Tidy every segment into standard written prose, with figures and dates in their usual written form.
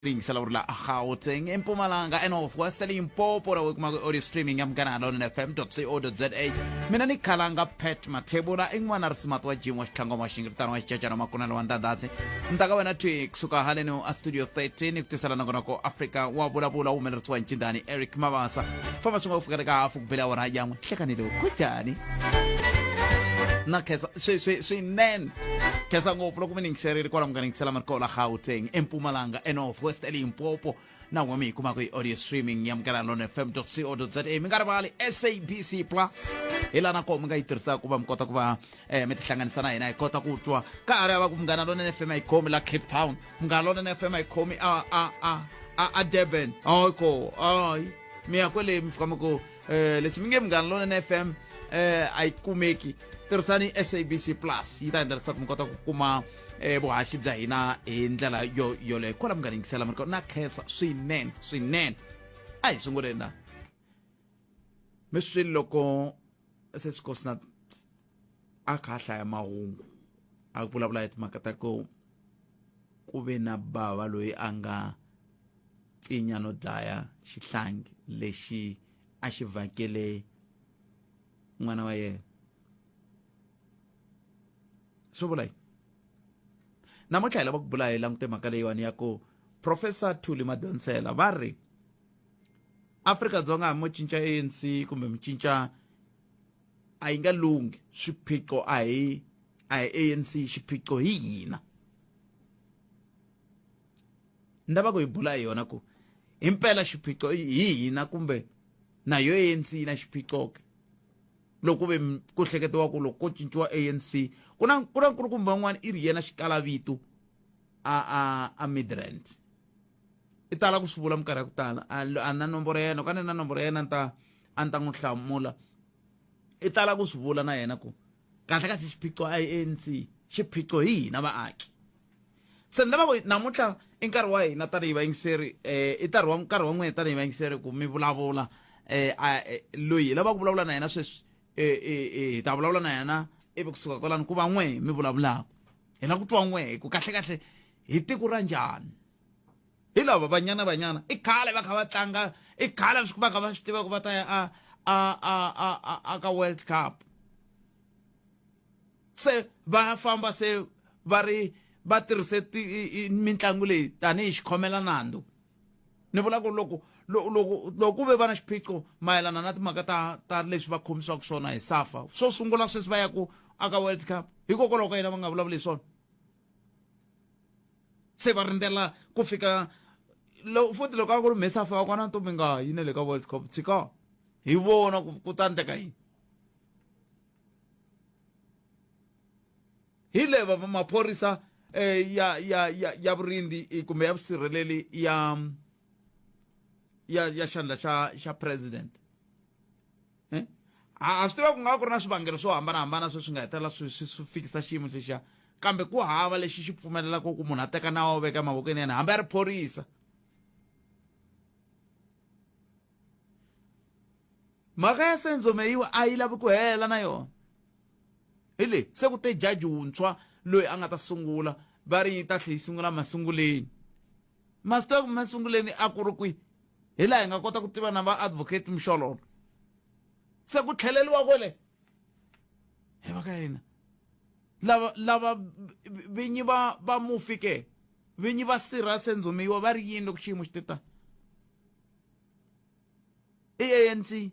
Yingisela u ri la Gauteng, eMpumalanga, eNorth West, eLimpopo la u kuma ku audio streaming ya Munghana Lonene FM co za. Mina ni khalanga Pat Mathebula i n'wana ri simati wa Jim wa xitlhango wa xingiritano wa xicacana makunelo wa ndandhatsi. Ni ta ka wena twi kusuka haleno a studio 13 ku tisela nongonoko Afrika wa vulavula wu humelerisiwa hi ncindani Eric Mabasa. Famba swin'we ku fikela ka hafu ku bela awara yan'we. Hlekani lowu khujani. Na khensa swi swi swinene. Khensa ngopfu loko mi ni yingiserile kwala mi nga ni yingisela mi ri kona Gauteng, eMpumalanga, eNorth West, eLimpopo na n'we mi yi kumaka hi audio streaming ya Munghana Lonene FM co za. Mi nga rivali SABC Plus hi laha na koho mi nga yi tirhisaka ku va mi kota ku va mi tihlanganisa na hina hi kota ku twa ka ha ri hava ku Munghana Lonene FM a yi khomi la Cape Town, Munghana Lonene FM a yi khomi a a a a a Durban. Hayi ko hayi mi ya kwele mi fika mi ku leswi mi nge Munghana Lonene FM a yi kumeki, tirhisani SABC Plus yi ta endla leswaku mi kota ku kuma vuhaxi bya hina hi ndlela yo yoleyo. Kwala mi nga yingisela mi ri na khensa swinene swinene. A hi sunguleni la mi swi loko se Sikosina a kha a hlaya mahungu a vulavula hi timhaka ta ku ku ve na bava loyi a nga pfinya no dlaya xihlangi lexi a xi vhakele n'wana wa yena. Swi vula yini? Namuntlha hi lava ku bula hi langute mhaka leyiwani ya ku Professor Thuli Madonsela va ri Afrika-Dzonga mo cinca ANC kumbe mi cinca a yi nga lunghi, swiphiqo a hi ANC, xiphiqo hi hina. Ni lava ku hi bula hi yona ku himpela xiphiqo hi hina kumbe na yo ANC yi na xiphiqo ke. Loko ve ku hleketiwa ku loko ko cinciwa ANC ku na nkulukumba un'wana i ri yena xikalavito a Midrand i tala ku swi vula minkarhi ya ku tala, a na nomboro ya yena ka ni na nomboro ya yena a ni ta n'wi hlamula. I tala ku swi vula na yena ku kahle kahle xiphiqo a hi ANC, xiphiqo hi hina vaaki. Se ni lava ku namuntlha i nkarhi wa hina tanihi vayingiseri, i nkarhi wa nkarhi wa n'wina tanihi vayingiseri ku mi vulavula. Loyi hi lavaka ku vulavula na yena sweswi, hi ta vulavula na yena ivi kusuka kwalano ku va n'we mi vulavulaka. Hi lava ku twa n'we ku kahle kahle hi tiko ra njhani. Hi lava Banyana Banyana i khale va kha va tlanga, i khale va kha va swi tiva ku va ta ya a ka World Cup, se va famba se va ri va tirhise mitlangu leyi tanihi xikhomela nandzu. Ni vula ku loko ku ve va na xiphiqo mayelana na timhaka ta leswi va khomisiwaka swona hi SAFA, swo sungula sweswi va ya ku aka World Cup, hikokwalaho ka yena va nga vulavuli hi swona, se va rindzela ku fika futhi loko a ku ri mhe SAFA wa kona ntombi nga yi ne le ka World Cup, tshika hi vona ku ta endleka yini. Hi leva maphorisa ya vurindzi kumbe ya vusirheleli ya xandla xa president. A swi tiva ku nga ku ri na swivangelo swo hambanahambana sweswi nga hetelela swi fikisa xiyimo lexiya, kambe ku hava lexi xi pfumelelaka ku munhu a teka nawu a veka emavokweni ya yena hambi a ri phorisa. Mhaka ya Senzo Meyiwa a yi lavi ku hela na yona. Hi leyi se ku te jaji wuntshwa loyi a nga ta sungula va ri yi ta tlhe yi sungula masunguleni. Ma swi tiva ku masunguleni a ku ri kwihi? Hi laha hi nga kota ku tiva na va advocate Mshololo. Se ku tlheleriwa kwele hi va ka yena lava vinyi va mufi ke vinyi va sirha Senzo Meyiwa va ri yini loko xiyimo xi te tani? I ANC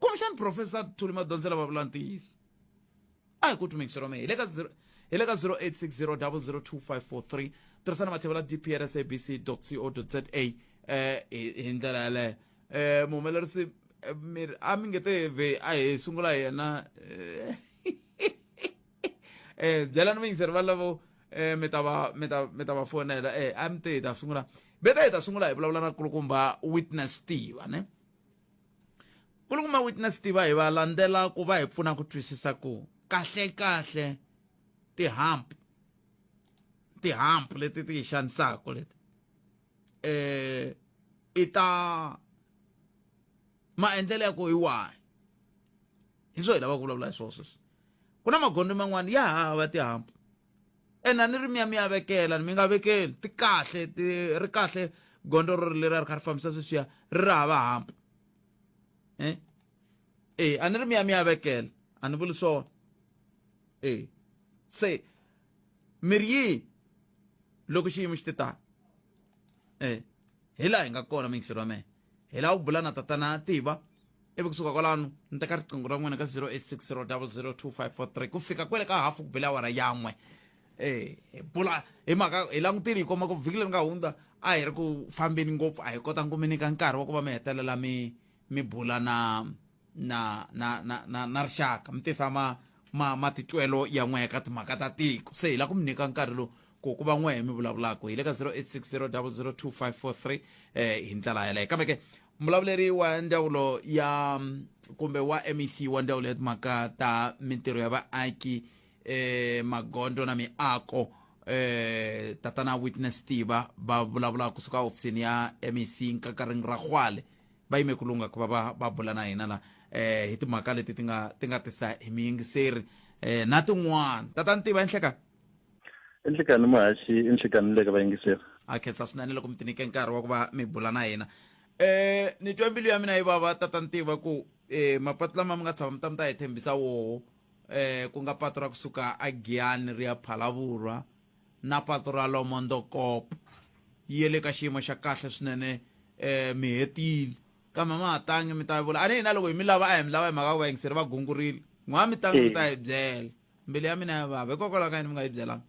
kumbexani Professor Thuli Madonsela va vula ntiyiso? A hi ku twi me hi le ka zero hi le ka 0860002543. Tirhisana mathevela dp at sabc co za hi ndlela yaleyo. Muhumelerisi miri a mi nge te ve a hi sungula hi yena. Byelani vayingiseri va lavo mi ta va fonela. A mi te hi ta sungula veta hi ta sungula hi vulavula na kulukumba Witness Tiva ne. Kulukumba Witness Tiva, hi va landzela ku va hi pfuna ku twisisa ku kahle kahle ti-hump leti ti hi xanisaka leti i ta maendlelo ya ku hi wahi. Hi swo hi lava ku vulavula hi swona sweswi. Ku na magondzo man'wani ya hava ti-hump. Ene a ni ri mi ya mi ya vekela ni mi nga vekeli ti kahle ti ri kahle gondzo ro leri a ri kha ri fambisa sweswiya ri ri hava hampu eh eh a ni ri mi ya mi ya vekela a ni vuli swona eh se mi ri yini loko xiyimo xi te tani eh hi laha hi nga kona muyingiseri wa mehe hi lava ku bula na tatana tiva ivi kusuka kwalano ni teka riqingho ra n'wina ka 0860002543 ku fika kwele ka hafu ku bele awara yan'we eh hi bula hi mhaka hi langutile hi komba ku vhiki leri nga hundza a hi ri ku fambeni ngopfu a hi kotanga ku mi nyika nkarhi wa ku va mi hetelela mi mi bula na na na na na na rixaka mi tisa ma ma matitwelo ya n'wehe ka timhaka ta tiko se hi lava ku mi nyika nkarhi lowu ku ku va n'wehe mi vulavulaka hi le ka 0860002543 eh hi ndlela yaleyo kambe ke mbulavuleri wa ndzawulo ya kumbe wa MEC wa ndzawulo ya timhaka ta mintirho ya vaaki eh magondzo na miako eh tatana Witness Tiva va vulavula kusuka ofisini ya MEC Nkakareng Ragwale va yime ku lungha ku va va va bula na hina la eh hi timhaka leti ti nga ti nga tisa hi miyingiseri eh na tin'wana tatana Tiva enhleka Enhlekani muhaxi enhlekani le ka vayingiseri a khensa swinene loko mi tinike nkarhi wa ku va mi bula na hina eh ni twa mbilu ya mina yi vava tata Ntiva ku eh mapatu lama mi nga tshama mi ta mi ta hi tshembisa woho eh ku nga patu ra kusuka a Giyani ri ya Phalavurwa na patu ra Lomondokop yi ye le ka xiyimo xa kahle swinene eh mi hetile kambe ma ha tangi mi ta vula a ni hina loko hi mi lava a hi mi lava hi mhaka ku vayingiseri va gungurile n'wa mi tangi mi ta hi byela mbilu ya mina ya vava hikokwalaho ka yini mi nga yi byelanga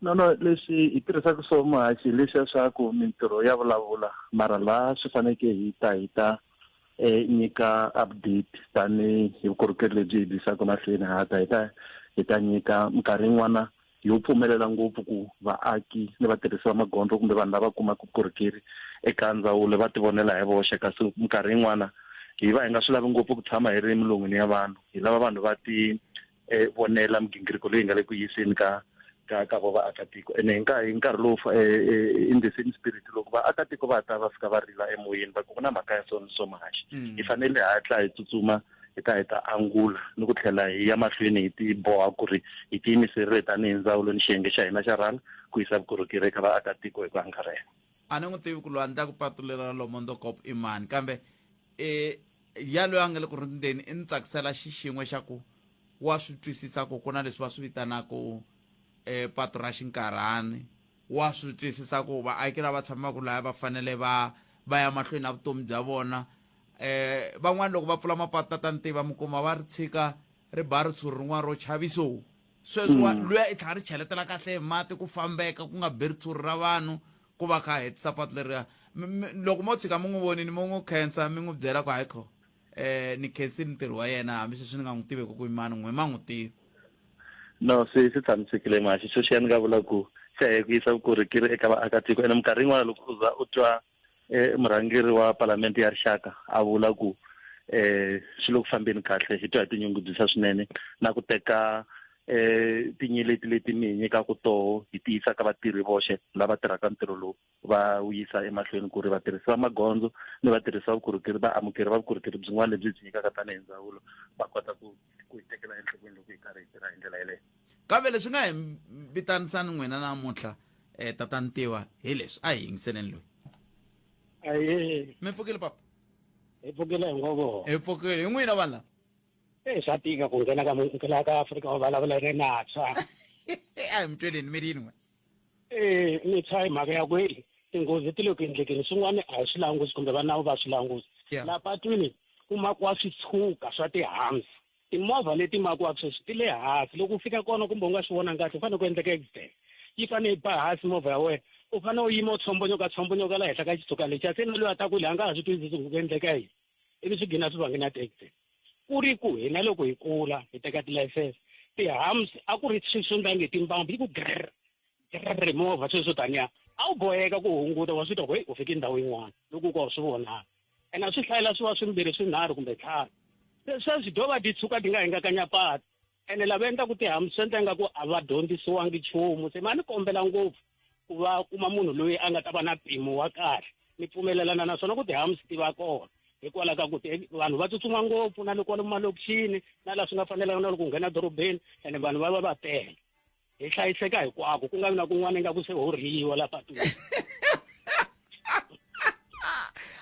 no no leswi hi tirhisaka swo muhaxi hi leswiya swa ku mintirho ya vulavula mara laha swi faneke hi ta hi ta eh, nyika update tanihi hi vukorhokeri lebyi hi byisaka mahlweni ha ta hi ta hi ta nyika minkarhi yin'wana yo pfumelela ngopfu ku vaaki ni vatirhisi va magondzo kumbe vanhu lava kumaka vukorhokeri eka ndzawulo va tivonela hi voxe kasi minkarhi yin'wana hi va hi nga swi lavi ngopfu ku tshama hi ri emilon'wini ya vanhu hi lava vanhu va ti eh, vonela migingiriko leyi nga le ku yiseni ka ka ka vo vaakatiko ene hi nkarhi hi nkarhi lowu eh, eh, in the same spirit loko vaakatiko va ta va fika va rila emoyeni va ku ku na mhaka ya so ni so mahaxi mm. hi fanele hatla hi tsutsuma hi ta hi ta angula ni ku tlhela hi ya mahlweni hi ti boha ku ri hi tiyimiserile tanihi ndzawulo ni xiyenge xa hina xa rhala ku yisa vukorhokeri eka vaakatiko hi ku angarhela a ni n'wi tivi ku loyi a ndlaku patu leri ra lomondokop i mani kambe e ya loyi a nga le ku rindzeni i ni tsakisela xi xin'we xa ku wa swi twisisa ku ku na leswi va swi vitanaka e patu ra xinkarhani wa swi twisisa ku vaaki lava tshamaka laya va fanele va va ya mahlweni na vutomi bya vona eh van'wani loko va pfula mapatu tata ntiva mi kuma va ri tshika ri ba ritshuri rin'wana ro chaviso sweswi wa mm. luya i tlhela ri cheletela kahle hi mati ku fambeka ku nga bi ritshuri ra vanhu ku va kha hetisa patu leriya loko mo tshika mi n'wi vonini mi n'wi khensa mi n'wi byela ku hayi kho eh ni khensile ntirho wa yena hambi sweswi ni nga n'wi tiveki ku i mani n'we ma n'wi tivi no swi swi tshamisekile maxi xo xiya ni nga vula ku xa he ku yisa vukorhokeri eka vaakatiko ene minkarhi yin'wana loko u za u twa eh, murhangeri wa palamende ya rixaka a vula ku eh swi le ku fambeni kahle hi twa hi tinyungubyisa swinene na ku teka eh tinyeleti leti mi hi nyikaka toho hi ti yisa ka vatirhi voxe lava tirhaka ntirho lowu va wu yisa emahlweni ku ri vatirhisi va magondzo ni vatirhisi va vukorhokeri va amukeri va vukorhokeri byin'wana lebyi byi nyikaka tanihi ndzawulo va kota ku ku hi tekela enhlokweni loko hi karhi hi tirha hi ndlela yeleyo kambe leswi nga hi vitanisani n'wina namuntlha eh tata Ntiwa hi leswi a hi yingiseleni loyi aye mi pfukile papa hi pfukile hi ngovo hi pfukile hi n'wina vanhu lava e swa tika ku nghena ka la ka Afrika va vulavula ri natshwa a hi mi tweleni mi ri yini n'we e ni tshwa hi mhaka ya ku tinghozi ti le ku endlekeni swin'wana a hi swi langusi kumbe va nawu va swi langusi la patwini ku makiwa switshuka swa tihansi timovha leti makiwaka sweswi ti le hansi loko u fika kona kumbe u nga swi vonanga kahle u fanele ku endleka accident yi fanele yi ba hansi movha ya wena u fanele u yima u tshombonyoka tshombonyoka la henhla ka xitshuka lexiya se na loyi a taku leyi a nga ha swi twisisi ku ku endleka yini ivi swi gina swi vange na ti-accident ku ri ku hina loko hi kula hi teka tilayisense ti-humps a ku ri swilo swo ndlange timbambu yi ku grr grr movha sweswo taniya a wu boheka ku hunguta wa swi twa ku heyi u fike ndhawu yin'wana loko u ka u swi vonaka ene a swi hlayela swi va swimbirhi swinharhu kumbe ntlhanu se sweswi dyo va ti tshuka ti nga hingakanya patu ene lava endlaku tihamu swi endla ingaku a va dyondzisiwangi nchumu se ma ni kombela ngopfu ku va kuma munhu loyi a nga ta va na mpimo wa kahle ni pfumelelana naswona ku tihamu ti va kona hikwalaho ka ku vanhu va tsutsuma ngopfu na le kwalomu malokixini na laha swi nga fanelanga na loko u nghena dorobeni ene vanhu va va va tele. Hi hlayiseka hinkwako ku nga vi na kun'wana ingaku se ho rhiyiwa la patwini.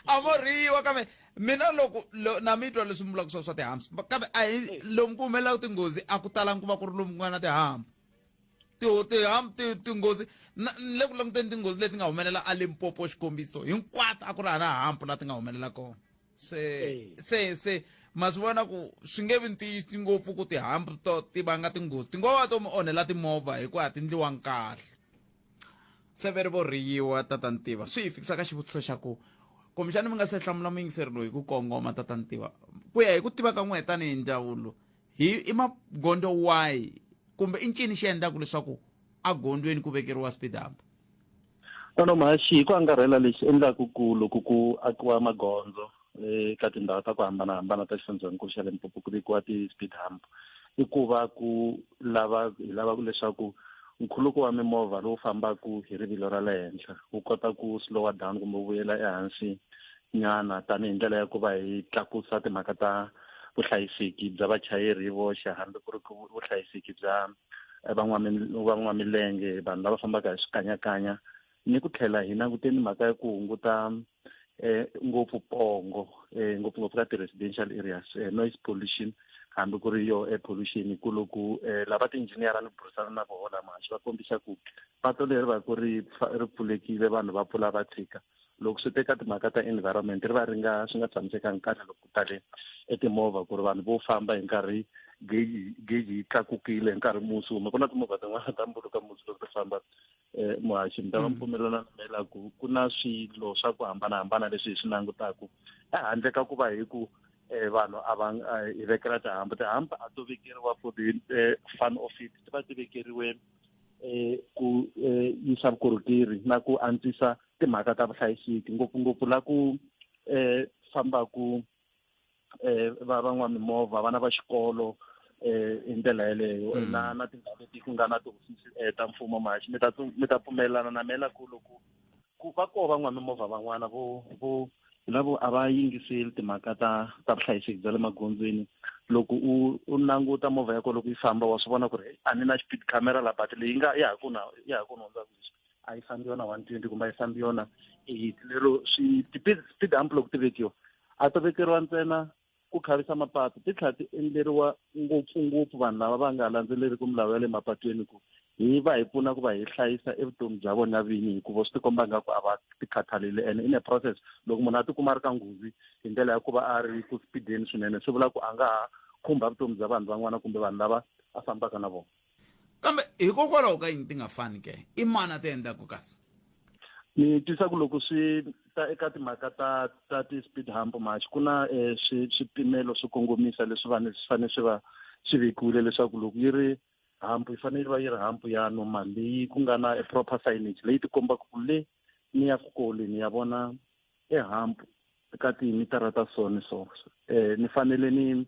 A mo rhiyiwa kambe mina loko na mi twa leswi mi vulaka swa ti-humps, kambe a hi lomu ku humelelaka tinghozi a ku talangi ku va ku ri lomu ku nga na ti-hump. Ti-hump tinghozi ni le ku languteni tinghozi leti nga humelela a Limpopo xikombiso hinkwato a ku ri hana hump la ti nga humelela kona. Se se se ma swi vona ku swi nge vi ntiyiso ngopfu ku ti-hump to ti vanga tinghozi, ti ngo va to mi onhela timovha hikuva a ti ndliwangi kahle. Se ve ri vo rhiyiwa tata Ntiva. Swi hi fikisa ka xivutiso xa ku kumbexani mi nga se hlamula muyingiseri loyi hi ku kongoma tata Ntiva, ku ya hi ku tiva ka n'wehe tanihi ndzawulo, hi i magondzo wahi kumbe i ncini xi endlaka leswaku agondweni ku vekeriwa speed hump? No, Mhaxi, hi ku angarhela lexi endlaku ku loko ku akiwa magondzo eka tindhawu ta ku hambanahambana ta xifundzankulu xa Limpopo ku vekiwa ti-speed hump, i ku va ku lava hi lava leswaku nkhuluko wa mimovha lowu fambaka hi rivilo ra le henhla wu kota ku slower down kumbe wu vuyela ehansi nyana, tanihi ndlela ya ku va hi tlakusa timhaka ta vuhlayiseki bya vachayeri hi voxe, hambi ku ri ku vuhlayiseki bya van'wamilenge, vanhu lava fambaka hi swikanyakanya, ni ku tlhela hi languteni mhaka ya ku hunguta ngopfu pongo, ngopfungopfu ka ti-residential areas, noise pollution hambi ku ri yo air pollution. Ku loko lava ti-engineer ni burisana na voho la Mhaxi va kombisa ku pato leri va ku ri ri pfulekile, vanhu va pfula va tshika, loko swi teka timhaka ta environment ri va ri nga swi nga tshamisekangi kahle loko ku tale etimovha, ku ri vanhu vo famba hi nkarhi gauge yi tlakukile hi nkarhi musi wuma. Ku na timovha tin'wana ta mbuluka musi loko ti famba. Muhaxi, mi ta va mi pfumelelana na mina ku ku na swilo swa ku hambanahambana leswi hi swi langutaku ehandle ka ku va hi ku vanhu a va hi vekela ti-hump. Ti-hump a to vekeriwa for the fun of it, ti va ti vekeriwe ku yisa vukorhokeri na ku antswisa timhaka ta vuhlayiseki, ngopfungopfu la ku fambaku va van'wamimovha, vana va xikolo, hi ndlela yeleyo, na tindhawu leti ku nga na tihofisi ta mfumo. Mhaxi, mi ta pfumelelana na mina ku loko ku va koho van'wamimovha van'wana vo lavo a va yingiseli timhaka ta vuhlayiseki bya le magondzweni. Loko u languta movha ya kona loko yi famba, wa swi vona ku ri a ni na speed camera la, but leyi nga ya ha ku na ya ha ku ni hundza leswi a yi fambi yona 120 kumbe a yi fambi yona 80. Lero swi ti-speed hump loko ti vekiwa, a to vekeriwa ntsena ku khavisa mapatu, ti tlhela ti endleriwa ngopfungopfu vanhu lava va nga landzeleriki milawu ya le mapatwini, ku hi va hi pfuna ku va hi hlayisa evutomi bya vona vinyi, hikuva swi tikomba nga ku a va ti khathaleli. And in a process, loko munhu a tikuma a ri ka nghozi hi ndlela ya ku va a ri ku speedeni swinene, swi vula ku a nga ha khumba vutomi bya vanhu van'wana kumbe vanhu lava a fambaka na vona. Kambe hikokwalaho ka yini ti nga fani ke? I mani a ti endlaku kasi? Ni twisa ku loko swi ta eka timhaka ta ti-speed hump, Mhaxi, ku na swipimelo swo kongomisa leswi vanhu swi fanele swi va swi vekiwile leswaku loko yi ri hump yi fanele yi va yi ri hump ya normal, leyi ku nga na proper signage leyi ti kombaka ku le ni ya ku kole ni ya vona e hump eka timitara ta so ni so, ni fanele ni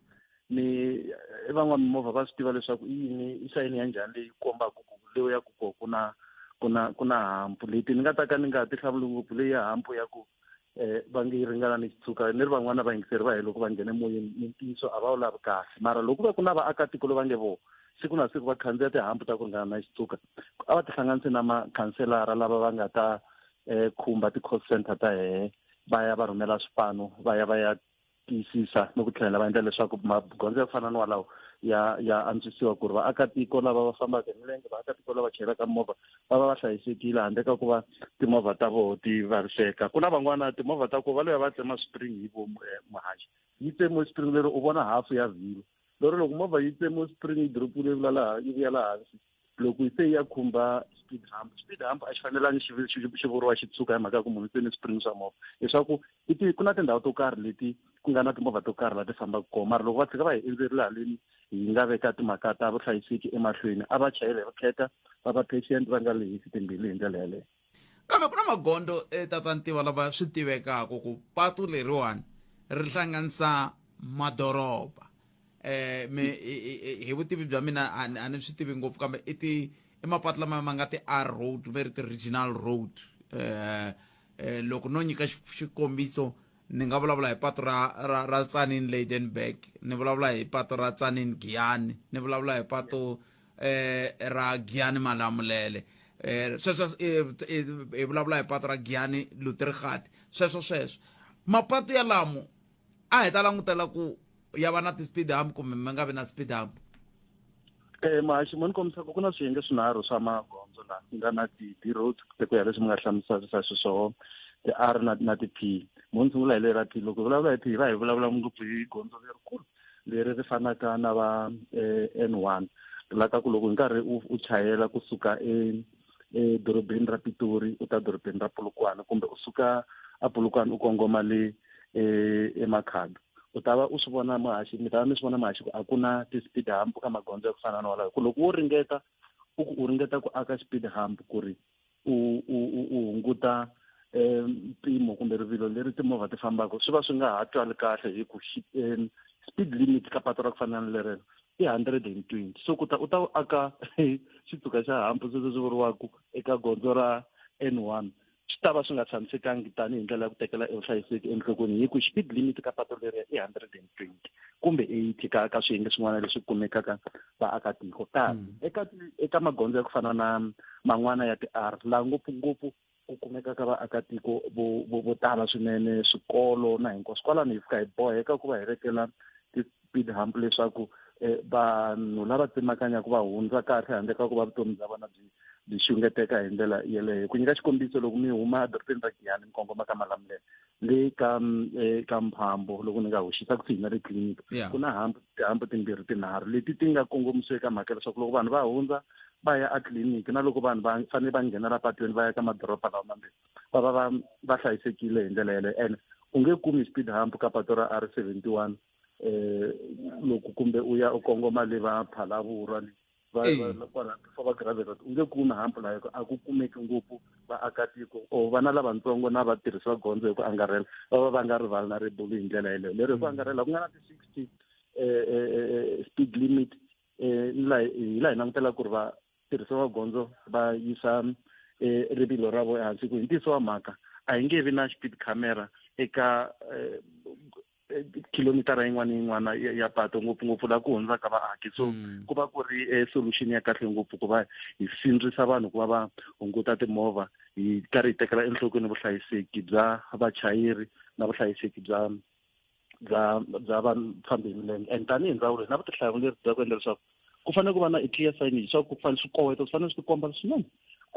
van'wamimovha va swi tiva leswaku i yini, i sayini ya njhani leyi kombaka ku leyo ya ku ko ku na hump. Leti ni nga ta ka ni nga ti hlamuli ngopfu, leyi ya hump ya ku va nge yi ringana ni xitshuka, ni ri van'wana vayingiseri va hi loko va nghena emoyeni ni ntiyiso a va wu lavi kahle. Mara loko ku ve ku na vaakatiko lava nge vo siku na siku va khandziya ti-hump ta ku ringana na xitshuka, a va tihlanganise na makhanselara lava va nga ta khumba ti-call center ta hehe, va ya va rhumela swipano, va ya va ya tiyisisa ni ku tlhela va endla leswaku magondzo ya ku fana ni walawo ya antswisiwa, ku ri vaakatiko lava va fambaka hi milenge, vaakatiko lava chayelaka movha va va va hlayisekile handle ka ku va timovha ta voho ti vaviseka. Ku na van'wana timovha ta ku va loya va tsema spring hi vomu. Muhaxi, yi tsemiwe spring lero u vona hafu ya vhilo lero. Loko movha yi tsemiwe spring, yi dropile, yi vula laha yi vuya laha hansi loko se ya khumba speed hump. Speed hump a xi fanelangi xi vuriwa xi tshuka hi mhaka ya ku munhu tsemi spring swa movha, leswaku i ti ku na tindhawu to karhi leti ku nga na timovha to karhi la ti fambaka kona. Mara loko va tshika va hi endzerile haleni, hi nga veka timhaka ta vuhlayiseki emahlweni, a va chayela hi vukheta, va va patient, va nga lehisi timbilu hi ndlela yaleyo. Kambe ku na magondzo, tata Ntiva, lava swi tivekaka ku patu leriwani ri hlanganisa madoroba. Me hi vutivi bya mina a ni swi tivi ngopfu, kambe i ti i mapatu lama ma nga ti-R road, ve ri ti-regional road. Loko no nyika xikombiso, ni nga vulavula hi patu ra Tzaneen Lydenburg, ni vulavula hi patu ra Tzaneen Giyani, ni vulavula hi patu. eh ra Giyani Malamulele eh sweswo hi vulavula hi patu ra Giyani Lutrigat sweswo sweswo mapatu yalamo a hi ta langutela ku ya va na ti-speed hump kumbe mi nga vi na speed hump. Mahaxi mo ni kombisa ku ku na swiyenge swinharhu swa magondzo laha ku nga na ti-D roads ku ya leswi mi nga hlamusela xiswona, ti-R na ti-P. Mo ni sungula hi lera P. Loko hi vulavula hi P hi va hi vulavula ngopfu hi gondzo lerikulu leri ri fanaka na va N1, la ka ku loko hi nkarhi u chayela kusuka edorobeni ra Pitori u ta dorobeni ra Polokwane, kumbe u suka a Polokwane u kongoma le eMakhado, u ta va u swi vona muhaxi, mi ta va mi swi vona muhaxi ku a ku na ti-speed hump ka magondzo ya ku fana na walawo. Ku loko wo ringeta u ku u ringeta ku aka speed hump ku ri u hunguta mpimo kumbe rivilo leri timovha ti fambaka, swi va swi nga ha twali kahle hi ku speed limit ka patu ra ku fana na lerelo i 120. So ku ta u ta u aka xitsuka xa hump sweswo swi vuriwaka eka gondzo ra N1, swi ta va swi nga tshamisekangi tanihi ndlela ya ku tekela evuhlayiseki enhlokweni, hi ku speed limit ka patu leriya i 120 kumbe 80 ka swiyenge swin'wana leswi kumekaka vaakatiko. Kasi eka magondzo ya ku fana na man'wana ya ti-R, laha ngopfungopfu ku kumekaka vaakatiko vo tala swinene, swikolo na hinkwaswo kwalano, hi fika hi boheka ku va hi vekela ti-speed hump leswaku vanhu lava tsemakanyaka va hundza kahle handle ka ku va vutomi bya vona byi xungeteka hi ndlela yeleyo. Ku nyika xikombiso, loko mi huma edorobeni ra Giyani mi kongoma ka Malamulele le ka Mphambo, loko ni nga hoxisa kusuhi na le tliliniki, ku na hump, tihump timbirhi tinharhu leti ti nga kongomisiwa eka mhaka leswaku loko vanhu va hundza va ya etliliniki na loko vanhu va fanele va nghenela patweni va ya ka madoroba lawa mambirhi, va va va hlayisekile hi ndlela yeleyo. Ene u nge kumi speed hump ka patu ra R71 loko kumbe u ya u kongoma le va Phalavurwa le va kwala before va gravel road, u nge kumi hump laha a ku kumeki ngopfu vaakatiko or vana lavatsongo na vatirhisi va gondzo hi ku angarhela va va va nga rivali na ribulu hi ndlela yeleyo. Lero hi ku angarhela ku nga na ti-60 speed limit, la hi la hi langutela ku ri vatirhisi va gondzo va yisa rivilo ra vo ehansi, ku hi ntiyiso wa mhaka a hi nge vi na speed camera eka kilomitara yin'wana na yin'wana ya pato, ngopfungopfu laha ku hundzaka vaaki. So ku va ku ri solution ya kahle ngopfu ku va hi sindzisa vanhu ku va va hunguta timovha, hi karhi hi tekela enhlokweni vuhlayiseki bya vachayeri na vuhlayiseki bya vafambi hi milenge. And tanihi ndzawulo hi na vutihlamuleri bya ku endla leswaku ku fanele ku va na i clear signage, swa ku fanele swikoweto swi fanele swi tikomba swinene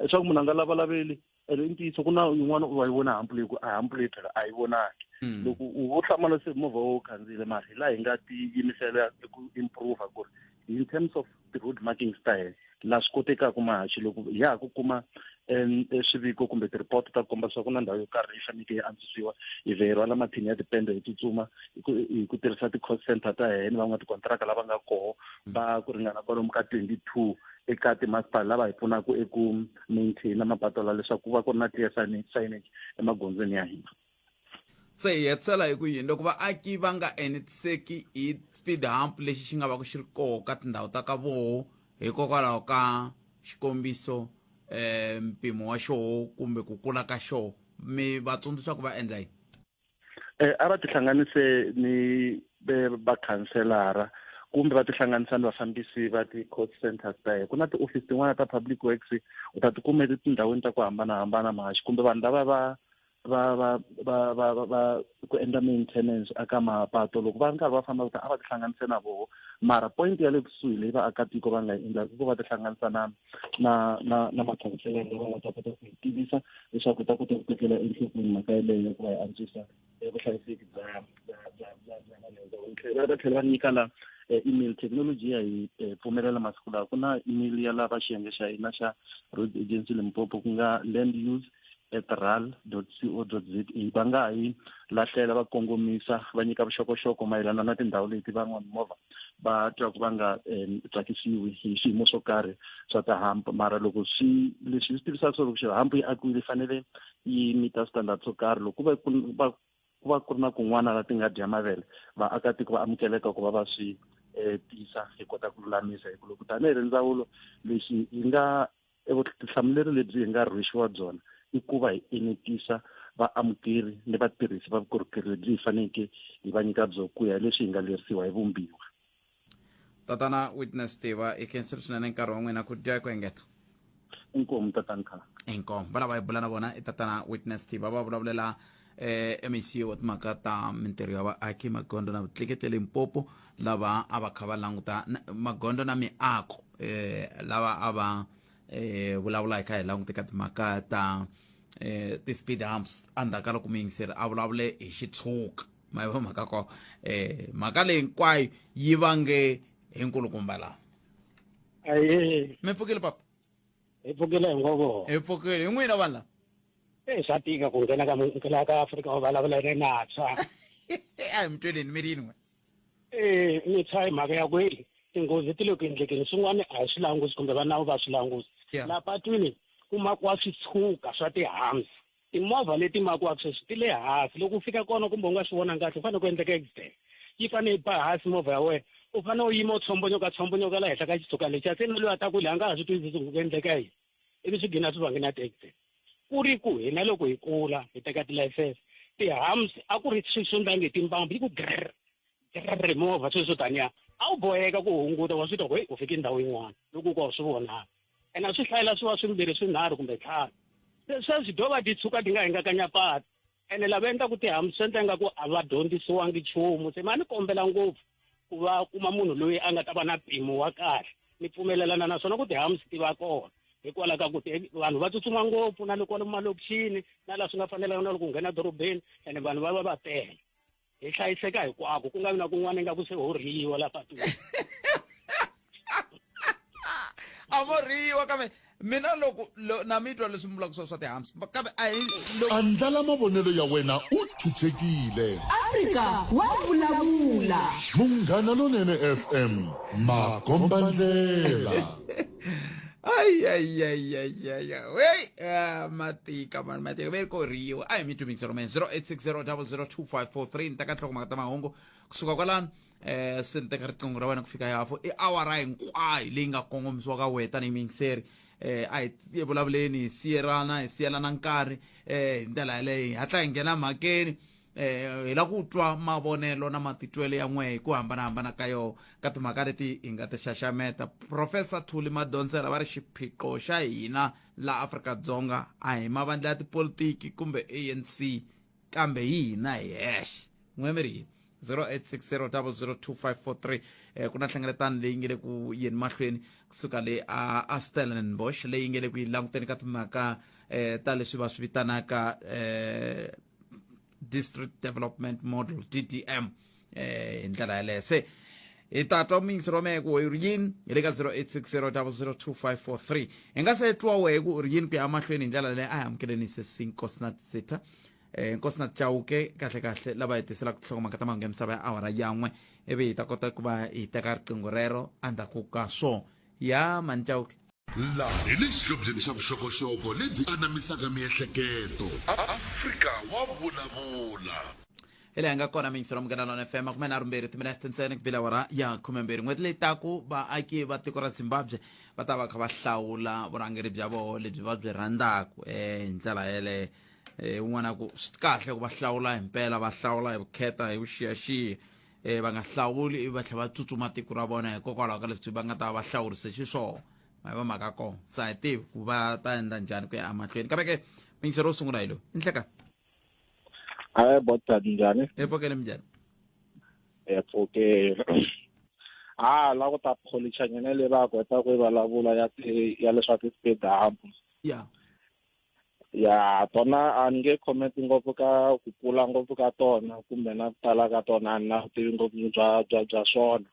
leswaku munhu a nga lavalaveli. Ene i ntiyiso ku na yin'wana u va yi vona hump leyi, ku a hump leyi phela a yi vonaki loko u wo hlamala se movha wo khandziyile. Mara hi laha hi nga tiyimisela ku improve ku ri in terms of ti-road marking style laha swi kotekaka mahaxi, loko hi ha ku kuma swiviko kumbe ti-report ta ku komba leswaku ku na ndhawu yo karhi leyi faneleke yi antswisiwa, hi vhe hi rhwala mathini ya tipende hi tsutsuma hi ku tirhisa ti-cost center ta hina ni van'watikontiraka lava nga koho va ku ringana kwalomu ka 22 eka timasipala lava hi pfunaka eku maintaina mapato la leswaku ku va ku ri na clear signage emagondzweni ya hina. Se hi hetisela hi ku yini loko vaaki va nga enetiseki hi speed hump lexi xi nga va ku xi ri koho ka tindhawu ta ka voho hikokwalaho ka xikombiso mpimo wa xoho kumbe ku kula ka xoho, mi va tsundzuxa ku va endla yini? A va tihlanganise ni vakhanselara kumbe va tihlanganisa ni vafambisi va ti-cost centers ta hina. Ku na ti-office tin'wana ta public works, u ta ti kuma etindhawini ta ku hambanahambana mahaxi, kumbe vanhu lava va ku endla maintenance aka mapato, loko va ri karhi va famba ta a va tihlanganise na voho. Mara point ya le kusuhi leyi vaakatiko va nga yi endlaka i ku va tihlanganisa na makhanselara lava nga ta kota ku hi tivisa leswaku hi ta kota ku tekela enhlokweni mhaka yeleyo ya ku va hi antswisa vuhlayiseki bya vanhu. Tlhela va tlhela va nyika la email technology ya hi pfumelela masiku lawa. Ku na email ya lava xiyenge xa hina xa Road Agency Limpopo, ku nga landuse@ral.co.za. Va nga ha yi lahlela, va kongomisa, va nyika vuxokoxoko mayelana na tindhawu leti van'wani movha va twaku va nga tsakisiwi hi swiyimo swo karhi swa ti-hump. Mara loko swi leswi swi tivisaka swo loko hump yi akiwile, yi fanele yi meeta standard swo karhi. Loko ku va ku va ku ri na kun'wana la ti nga dya mavele, vaakatiko va amukeleka ku va va swi tisa, hi kota ku lulamisa. Hi ku loko tanihi ri ndzawulo, lexi hi nga vutihlamuleri lebyi hi nga rhwexiwa byona i ku va hi enetisa vaamukeri ni vatirhisi va vukorhokeri lebyi hi faneleke hi va nyika byo ku ya leswi hi nga lerisiwa hi vumbiwa. Tatana Witness Tiva, i khensile swinene nkarhi wa n'wina ku dya ku engeta. Inkomu tatana Khala. Inkomu. Va lava hi bula na vona i tatana Witness Tiva va vulavulela MEC wa timhaka ta mintirho ya vaaki, magondzo na vutleketli Limpopo, lava a va kha va languta magondzo na miako, lava a va vulavula hi kha hi languta ka timhaka ta ti-speed humps. Endzhaku ka loko muyingiseri a vulavule hi xitshuka, ma yi mhaka ko mhaka leyi hinkwayo yi vange hi nkulukumba laha. Aye. Mi pfukile papa? Hi pfukile hi ngovo. Hi pfukile hi n'wina vanhu lava. Swa tika ku nghena ka ka ka Afrika u vulavula ri natshwa. A hi mi tweleni mi ri yini n'we? Ni tshwa hi mhaka ya ku tinghozi ti le ku endlekeni, swin'wana a hi swi langusi kumbe va nawu va swi langusi. Laha patwini ku makiwa switshuka swa ti-humps. Timovha leti makiwaka sweswi ti le hansi, loko u fika kona kumbe u nga swi vonanga kahle, u fanele ku endleka accident, yi fanele yi ba hansi movha ya wena, u fanele u yima u tshombonyoka tshombonyoka la henhla ka xitshuka lexiya, se na loyi a taku le a nga ha swi twisisi ku ku endleka yini, ivi swi gina swi vange na ti-accident. Ku ri ku hina loko hi kula hi teka ti-license, ti-humps a ku ri swilo swo ndlange timbambu yi ku grr grr movha sweswo taniya, a wu boheka ku hunguta, wa swi twa ku heyi u fike ndhawu yin'wana loko u ka u swi vonaka, ene a swi hlayela swi va swimbirhi swinharhu kumbe ntlhanu. Se sweswi do va ti tshuka ti nga hingakanya patu, ene lava endlaku ti-humps swi endla ingaku a va dyondzisiwangi nchumu. Se ma ni kombela ngopfu ku va kuma munhu loyi a nga ta va na mpimo wa kahle. Ni pfumelelana na swona ku ti-humps ti va kona hikwalaho ka ku vanhu va tsutsuma ngopfu na le kwalomu malokixini na laha swi nga fanelanga na loko u nghena dorobeni, ene vanhu va va va tele. Hi hlayiseka hinkwako, ku nga vi na kun'wana ingaku se ho rhiyiwa la patwini. A vo rhiyiwa, kambe mina loko na mi twa leswi mi vulaka swa ti-humps, kambe a hi Andlala mavonelo ya wena u chuchekile. Afrika wa vulavula. Munghana Lonene FM, makombandlela. Ay, ay, ay, ay, ay, ay. Wey, ah, matika mani, matika ve ri ko rhiyiwa. A hi mi tumikisa romeni 0860002543 ni teka nhlokomhaka ta mahungu kusuka kwalano, se ni teka riqingho ra wena ku fika hafu i awara hinkwayo leyi nga kongomisiwa ka wena tanihi muyingiseri. A hi vulavuleni, hi siyelana, hi siyelana nkarhi hi ndlela yaleyo, hi hatla hi nghena mhakeni. Hi lava ku twa mavonelo na matitwelo ya n'we hi ku hambanahambana ka yo ka timhaka leti hi nga ti xaxameta. Professor Thuli Madonsela va ri xiphiqo xa hina la Afrika-Dzonga a hi mavandla ya tipolitiki kumbe ANC, kambe hi hina hi hexe. N'we mi ri yini? 0860002543. Ku na nhlengeletano leyi nge le ku yeni mahlweni kusuka le a Stellenbosch, leyi nge le ku yi languteni ka timhaka ta leswi va swi vitanaka District Development Model, DDM, hi ndlela yaleyo. Se hi ta twa muyingiseri wa mehe ku u ri yini hi le ka 0860002543. Hi nga se twa wehe ku u ri yini ku ya emahlweni hi ndlela leyi, a hi amukeleni sesi Nkosinathi Sitha, Nkosinathi Chauke kahle kahle, lava hi tiselaka tinhlokomhaka ta mahungu ya misava ya awara yan'we, ivi hi ta kota ku va hi teka riqingho rero endzhaku ka swo ya mani Chauke. Laha hi le xihlobyeni xa vuxokoxoko lebyi anamisaka miehleketo. Afrika wa vulavula. Hi laha hi nga kona miyingiselo Munghana Lona FM, 32 timinete ntsena ku bile awara ya 12. N'hweti leyi taku vaaki va tiko ra Zimbabwe va ta va kha va hlawula vurhangeri bya vona lebyi va byi rhandzaka hi ndlela yeleyo. Un'wana a ku swi kahle ku va hlawula hi mpela, va hlawula hi vukheta, hi vuxiyaxiya, va nga hlawuli ivi va tlhela va tsutsuma tiko ra vona hikokwalaho ka leswi va nga ta va hlawurise xiswona. Ma yi va mhaka kona, se a hi tivi ku va ta endla njhani ku ya emahlweni. Kambe ke muyingiseri wo sungula hi loyi, i nhleka. Hayi botad, njhani? Hi pfukele, minjhani? Hi pfukele. Ha la ku ta pholicha nyana leyi va kota ku yi vulavula ya ti ya leswaku ti-speed hump. Ya tona a ni nge comment ngopfu ka ku kula ngopfu ka tona kumbe na ku tala ka tona, a ni na vutivi ngopfu bya swona,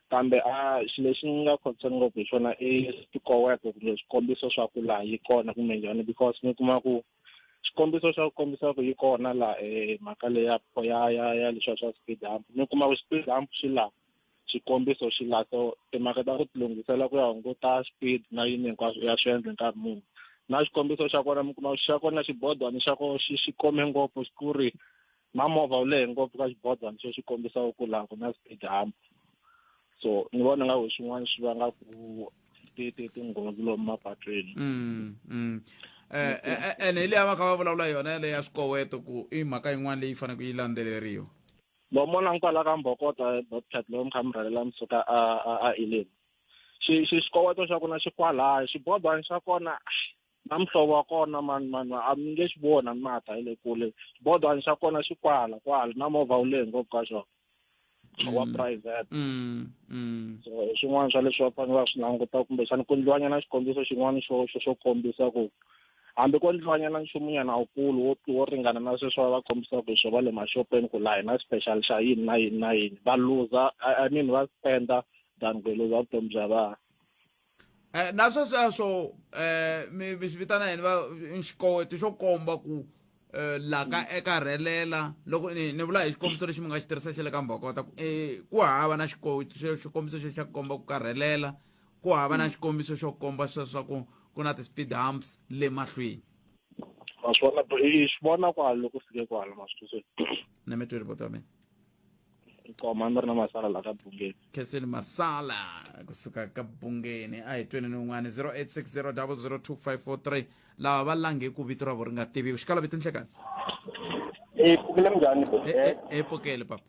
kambe a xilo lexi ni nga concern ngopfu hi xona i swikoweto kumbe swikombiso swa ku laha yi kona kumbe njhani, because mi kuma ku xikombiso xa ku kombisa ku yi kona laha mhaka leyi ya ya ya leswiya swa speed hump, mi kuma ku speed hump xi laha, xikombiso xi laha, so timhaka ta ku tilunghisela ku ya hunguta speed na yini hinkwaswo ya swi endla nkarhi muni. Na xikombiso xa kona mi kuma xa kona xibodwani xa kona xi kome ngopfu, ku ri na movha wu lehe ngopfu ka xibodwani xo xi kombisaka ku laha ku na speed hump. So ni vona nga ku swin'wana swi vanga ku tinghozi lomu mapatwini. Ene hi leyi va kha va vulavula yona yaleyo ya swikoweto, ku i mhaka yin'wana leyi faneleke yi landzeleriwa. Lomo na kwala ka Mbhokota Bobcat lowu mi kha mi rhelela mi suka a a a Elim. Xi xi xikoweto xa kona xi kwalaya, xibodwani xa kona na muhlovo wa kona mani mani a mi nge xi voni hambi ma ta hi le kule. Xibodwani xa kona xi kwala kwala na movha wu lehe ngopfu ka xona. Wa private. So hi swin'wana swa leswi va fanele va swi languta kumbexana ku endliwanyana xikombiso xin'wana xo xo xo kombisa ku hambi ko endliwanyana nchumunyana wukulu wo wo ringana na sweswo va va kombisaka hi swo va le maxopeni ku laha hi na special xa yini na yini na yini va luza I mean va spenda than ku luza vutomi bya vanhu. Eh, na sweswo eh mi mi swi vitana yini va xikoweto xo komba ku eh, la ka eka rhelela loko ni ni vula hi xikombiso lexi mi nga xi tirhisa xa le ka mbhokota ku eh, ku hava na xikoweto xikombiso xo xa komba ku ka rhelela ku hava na xikombiso xo komba sweswaku ku na ti-speed humps le mahlweni. Ma swi vona i swi vona kwala loko fike kwala ma swi twisisa. Na mi tweli buti wa mina. Koma mi ri na masala la ka Bungeni. Khenseni Masala kusuka ka Bungeni a hi tweni ni un'wana 0860002543 lava va lange ku vito ra vo ri nga tiviwi xikala vito nhlekani. E pfukile minjhani E pfukele papa.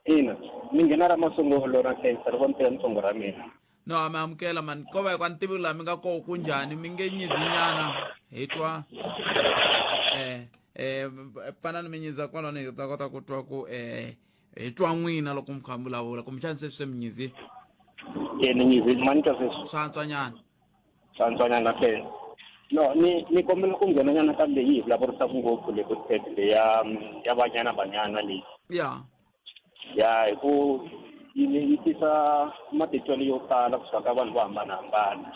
Ina, ni nghena ra masungulo ra khensa ri vonile ntsongo ra mina. No a mi amukela mani ko va hi ku a ni tivi laha mi nga koho ku njhani mi nge nyizinyana hi twa eh eh panani mi nyiza kwalano hi ta kota ku twa ku eh hi twa n'wina loko mi kha mi vulavula kumbexani sweswi se mi nyizile. E ni nyizile mani twa sweswi. Swa antswanyana. Swa antswanyana phela. No ni ni kombela ku nghenanyana ka leyi hi vulavurisaka ngopfu le ku leyi ya ya Banyana Banyana leyi. Ya. Ya hi ku yi yi tisa matitwelo yo tala kusuka ka vanhu vo hambanahambana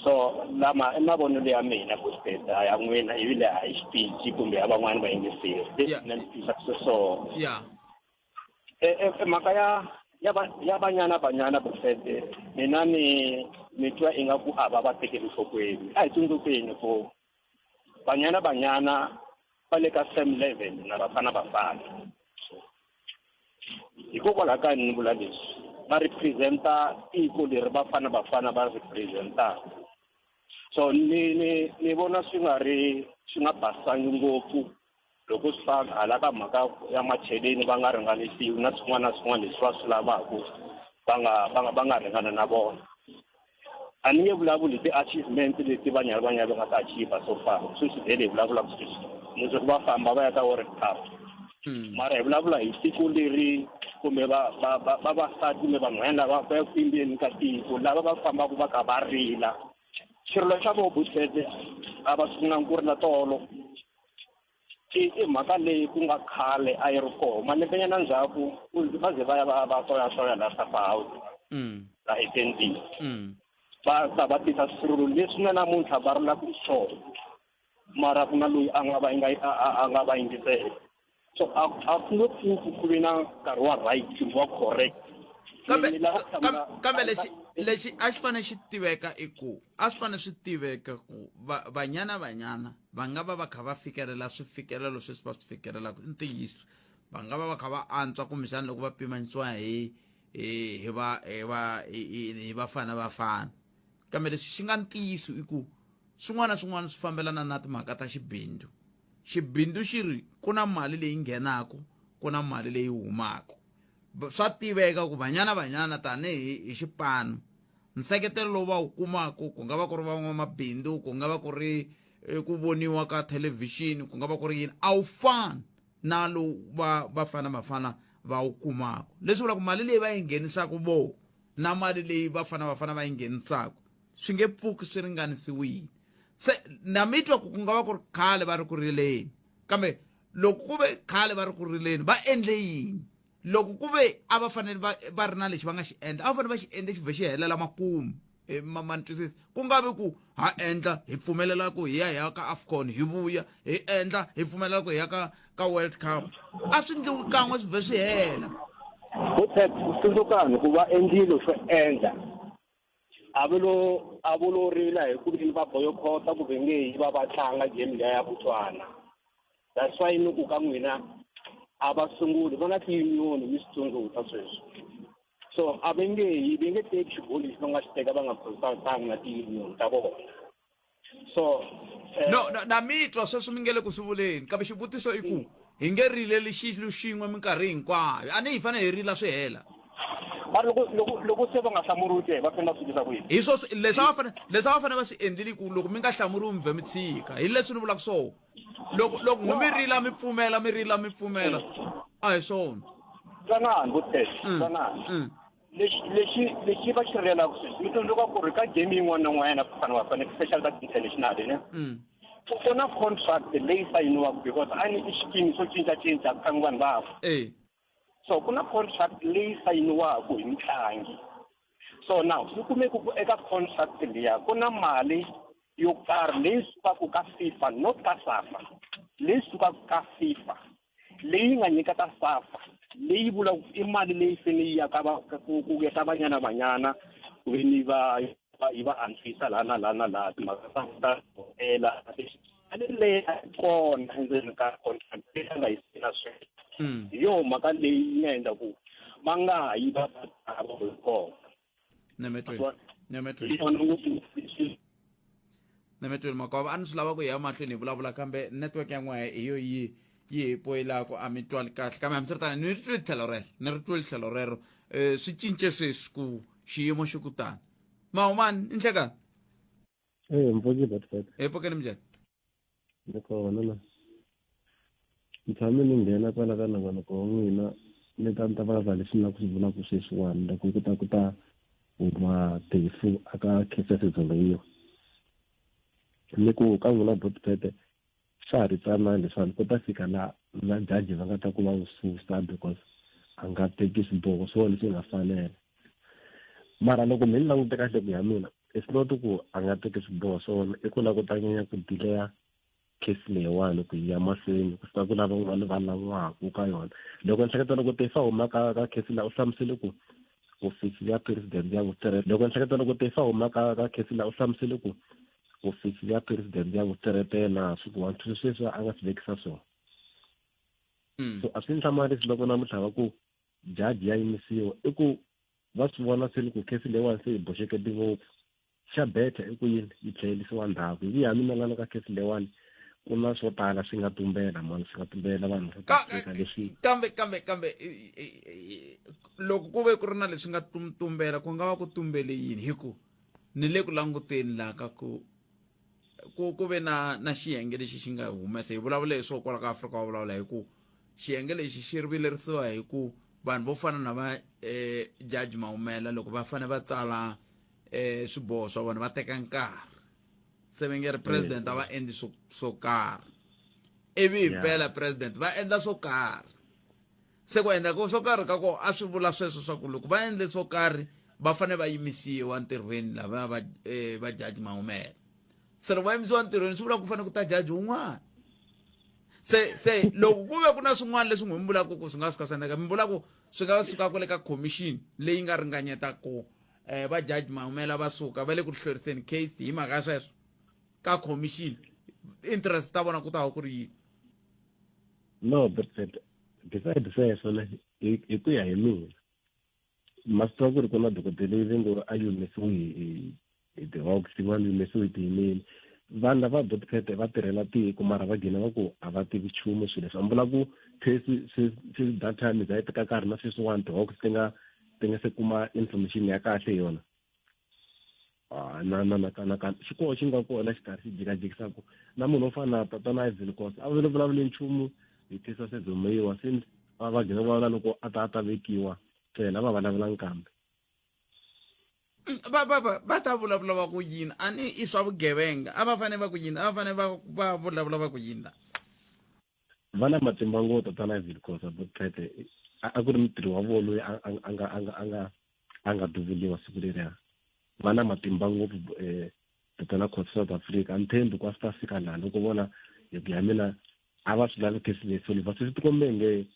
so lama i mavonelo ya mina Bosbet a ya n'wina ivi le a hi xipiki kumbe ya van'wani vayingiseri leswi mina ni twisaka xiswona. Mhaka ya ya va ya Banyana Banyana Bosbet mina ni ni twa ingaku a va va tekeli enhlokweni a hi tsundzukeni ku Banyana Banyana va le ka same level na Bafana Bafana. Hikokwalaho ka yini ni vula leswi? Va represent-a tiko leri Bafana Bafana va represent-aka. So ni ni ni vona swi nga ri swi nga basangi ngopfu loko swi ta hala ka mhaka ya macheleni va nga ringanisiwi na swin'wana na swin'wana leswi va swi lavaka va nga va nga va nga ringana na vona. A ni nge vulavuli hi ti-achievement leti Banyana Banyana va nga ti achiever so far sweswi vhele hi vulavulaka sweswi leswaku va famba va ya ka World Cup mara hi vulavula hi tiko leri kumbe va va va vavasati kumbe vanhwanyana lava va ya ku yimbeni ka tiko lava va fambaka va kha va rila xirilo xa voho Bushbet a va sungulanga ku rila tolo I i mhaka leyi ku nga khale a yi ri koho malembenyana ndzhaku va ze va ya va va toyatoya la Safa House la etendini va ta va tisa swirilo leswi na namuntlha va rilaka hi swona mara ku na loyi a nga va nga a nga va yingisela so a a ku nge pfuki ku ve na nkarhi wa right kumbe wa correct. Kambe kambe lexi lexi a xi fanele xi tiveka i ku a swi fanele swi tiveka ku Banyana Banyana va nga va va kha va fikelela swifikelelo sweswi va swi fikelelaka i ntiyiso va nga va va kha va antswa kumbexana loko va pimanisiwa hi hi hi va hi va hi Bafana Bafana kambe leswi xi nga ntiyiso i ku swin'wana na swin'wana swi fambelana na timhaka ta xibindzu xibindzu xi ri ku na mali leyi nghenaka ku na mali leyi humaka swa tiveka ku Banyana Banyana tanihi hi xipano nseketelo lowu va wu kumaka ku nga va ku ri van'wamabindzu ku nga va ku ri eh, ku voniwa ka thelevhixini ku nga va ku ri yini a wu fani na lowu va Bafana Bafana va wu kumaka leswi vulaka mali leyi va yi nghenisaka vo na mali leyi Bafana Bafana va yi nghenisaka swi nge pfuki swi ringanisiwile se na mi twa ku ku nga va ku ri khale va ri ku rileni kambe loko ku ve khale va ri ku rileni va endle yini loko ku ve a va fanele va va ri na lexi va nga xi endla a va fanele va xi endle xi vhe xi helela makumu eh, ma ma ni twisisa ku nga vi ku ha endla hi pfumelela ku hi ya hi ya ka AFCON hi vuya hi endla hi pfumelela ku hi ya ka ka World Cup a swi ndliwi kan'we swi vhe swi hela. Bothet tsundzukani ku va endlile swo endla a va lo a vo lo rila hi ku veni va boycott ku ve nge yi va va tlanga game liya ya Botswana that's why ni ku ka n'wina a va sunguli va na ti-union mi swi tsundzuka sweswi so a va nge yi va nge teki xiboho lexi va nga xi teka va nga consultanga na ti-union ta vona so no na mi twa sweswi mi nge le ku swi vuleni kambe xivutiso i ku. Hi nge rileli xilo xin'we minkarhi hinkwayo. A ni hi fanele hi rila swi hela. Mara loko loko loko se va nga hlamuriwi ke va fanele va swi endlisa ku yini? Hi swo leswi a va fanele leswi a va fanele va swi endlile ku loko mi nga hlamuriwi mi vhe mi tshika. Hi leswi ni vulaka swona. Loko loko n'wi mi rila mi pfumela mi rila mi pfumela a hi swona. Twanani vo Ted, twanani. Lexi lexi lexi va xi rilelaka sweswi mi tsundzuka ku ri ka game yin'wana na yin'wanyana Bafana Bafana especially ka international ne ku na contract leyi sayiniwaka because a ni i xikimi xo cincacinca ku tlangi vanhu va fa so ku na contract leyi sayiniwaka hi mutlangi so now swi kumeke ku eka contract liya ku na mali yo karhi leyi sukaka ka FIFA not ka SAFA leyi sukaka ka FIFA leyi nga nyika ta SAFA leyi vulaka i mali leyi fane yi ya ka va ku ku ya ka Banyana Banyana ku ve ni va yi va antswisa laha na laha na laha timhaka ta ta hotela mali leyi a yi kona endzeni ka contract leyi a nga yi sayina sweswi hi yona mhaka leyi yi nga endla ku va nga ha yi va va va kona. Nemetweni. Nemetweni. Nemetweni Makova a ni swi lava ku ya mahlweni hi vulavula kambe network ya n'wehe hi yo yi yi hi poyilaka a mi twali kahle kambe hambiswiritano ni ri twile tlhelo rero ni ri twile tlhelo rero um swi cince sweswi ku xiyimo xi ku tani mahumani i nhlekani Eh, mpfuki Botfet. Hi pfukeni minjhani? Ni kona na. Ni tshame ni nghena kwala ka nongonoko wa n'wina ni ta ni ta vulavula leswi ni lava ku swi vulaka sweswiwani loko ku ta ku ta huma Tefu aka case ya Senzo Meyiwa. Ni ku ka n'wina Botfet swa ha ri tsanana leswiwani ku ta fika la la judge va nga ta ku va n'wi susa because a nga teki swiboho swo leswi nga fanela. Mara loko me ni langute kahle ku ya mina it's not ku a nga teki swiboho swona i ku lava ku ta nyanya ku delaya case leyiwani ku yi ya mahlweni ku fika ku lava van'wani va lan'waku ka yona loko ni hleketa loko Tefa huma ka ka case la u hlamusele ku hofisi ya president ya n'wi loko ni hleketa loko Tefa huma ka ka case la u hlamusele ku hofisi ya president ya n'wi teretela swi ku one two sweswi a nga swi vekisa swona so a swi ni hlamarisi loko namuntlha va ku judge ya yimisiwa i ku va swi vona se ni ku case leyiwani se yi boxekete ngopfu xa better i ku yini yi tlhelerisiwa ndzhaku hi ku ya mina nga ka case leyiwani ku na swo tala swi nga tumbela mani swi nga tumbela vanhu va Afrika leswi kambe kambe kambe loko ku ve ku ri na leswi nga tumbela ku nga va ku tumbele yini hi ku ni le ku languteni laha ka ku ku ku ve na na xiyenge lexi xi nga humesa hi vulavula hi swo kwala ka Afrika wa vulavula hi ku xiyenge lexi xi vilerisiwa hi ku vanhu vo fana na va eh, judge Maumela loko va fanele va tsala eh, swiboho swa vona va teka nkarhi se va nge ri president a va endli swo swo karhi ivi hi mpela president va endla swo karhi se ku endla swo karhi ka ko a swi vula sweswo swa ku loko va endle swo karhi va fanele va yimisiwa ntirhweni lava va eh, va judge Maumela se loko va yimisiwa ntirhweni swi vula ku fanele ku ta judge wun'wana se se loko ku ve ku na swin'wana leswi n'wi mi vulaka ku swi nga suka swi endleka mi vula ku swi nga suka kwale ka commission leyi nga ringanyeta ku um va judge Maumela va suka va le ku hlweriseni case hi mhaka ya sweswo ka commission interest ta vona ku ta va ku ri yini no but beside sweswo ne hi ku ya hi mina ma swi tiva ku ri ku na dokodela leyi va ngo a yi humesiwi hi hi ti-hawks yin'wana yi humesiwe hi tiyimeli vanhu lava botpete va tirhela tiko mara va gina va ku a va tivi nchumu swilo leswi vula ku sweswi sweswi that time za yi teka nkarhi na sweswiwani ti-hawks ti nga ti nga se kuma information ya kahle hi yona ah, na na na na na xi koho xi nga kona xikarhi xi jikajikisaka na munhu wo fana na tatana Ivan Khosa a vule vulavule nchumu hi tisa sezomeyiwa since va va gina vulavula loko a ta a ta vekiwa ntsena va vulavula nkambe va va va va ta vulavula va ku yini a ni i swa vugevenga a va fanele va ku yini a va fanele va va vulavula va ku yini la va na matimba ngopfu tatana Ivan Khosa Botete a ku ri mutirhi wa vona loyi a nga a nga a nga a nga duvuliwa siku leriya va na matimba ngopfu um tatana Khosa South Africa a ni tshembi ku a swi ta fika laha loko vona hi ku ya mina a va swi lavi case leyi solver se swi tikombe nge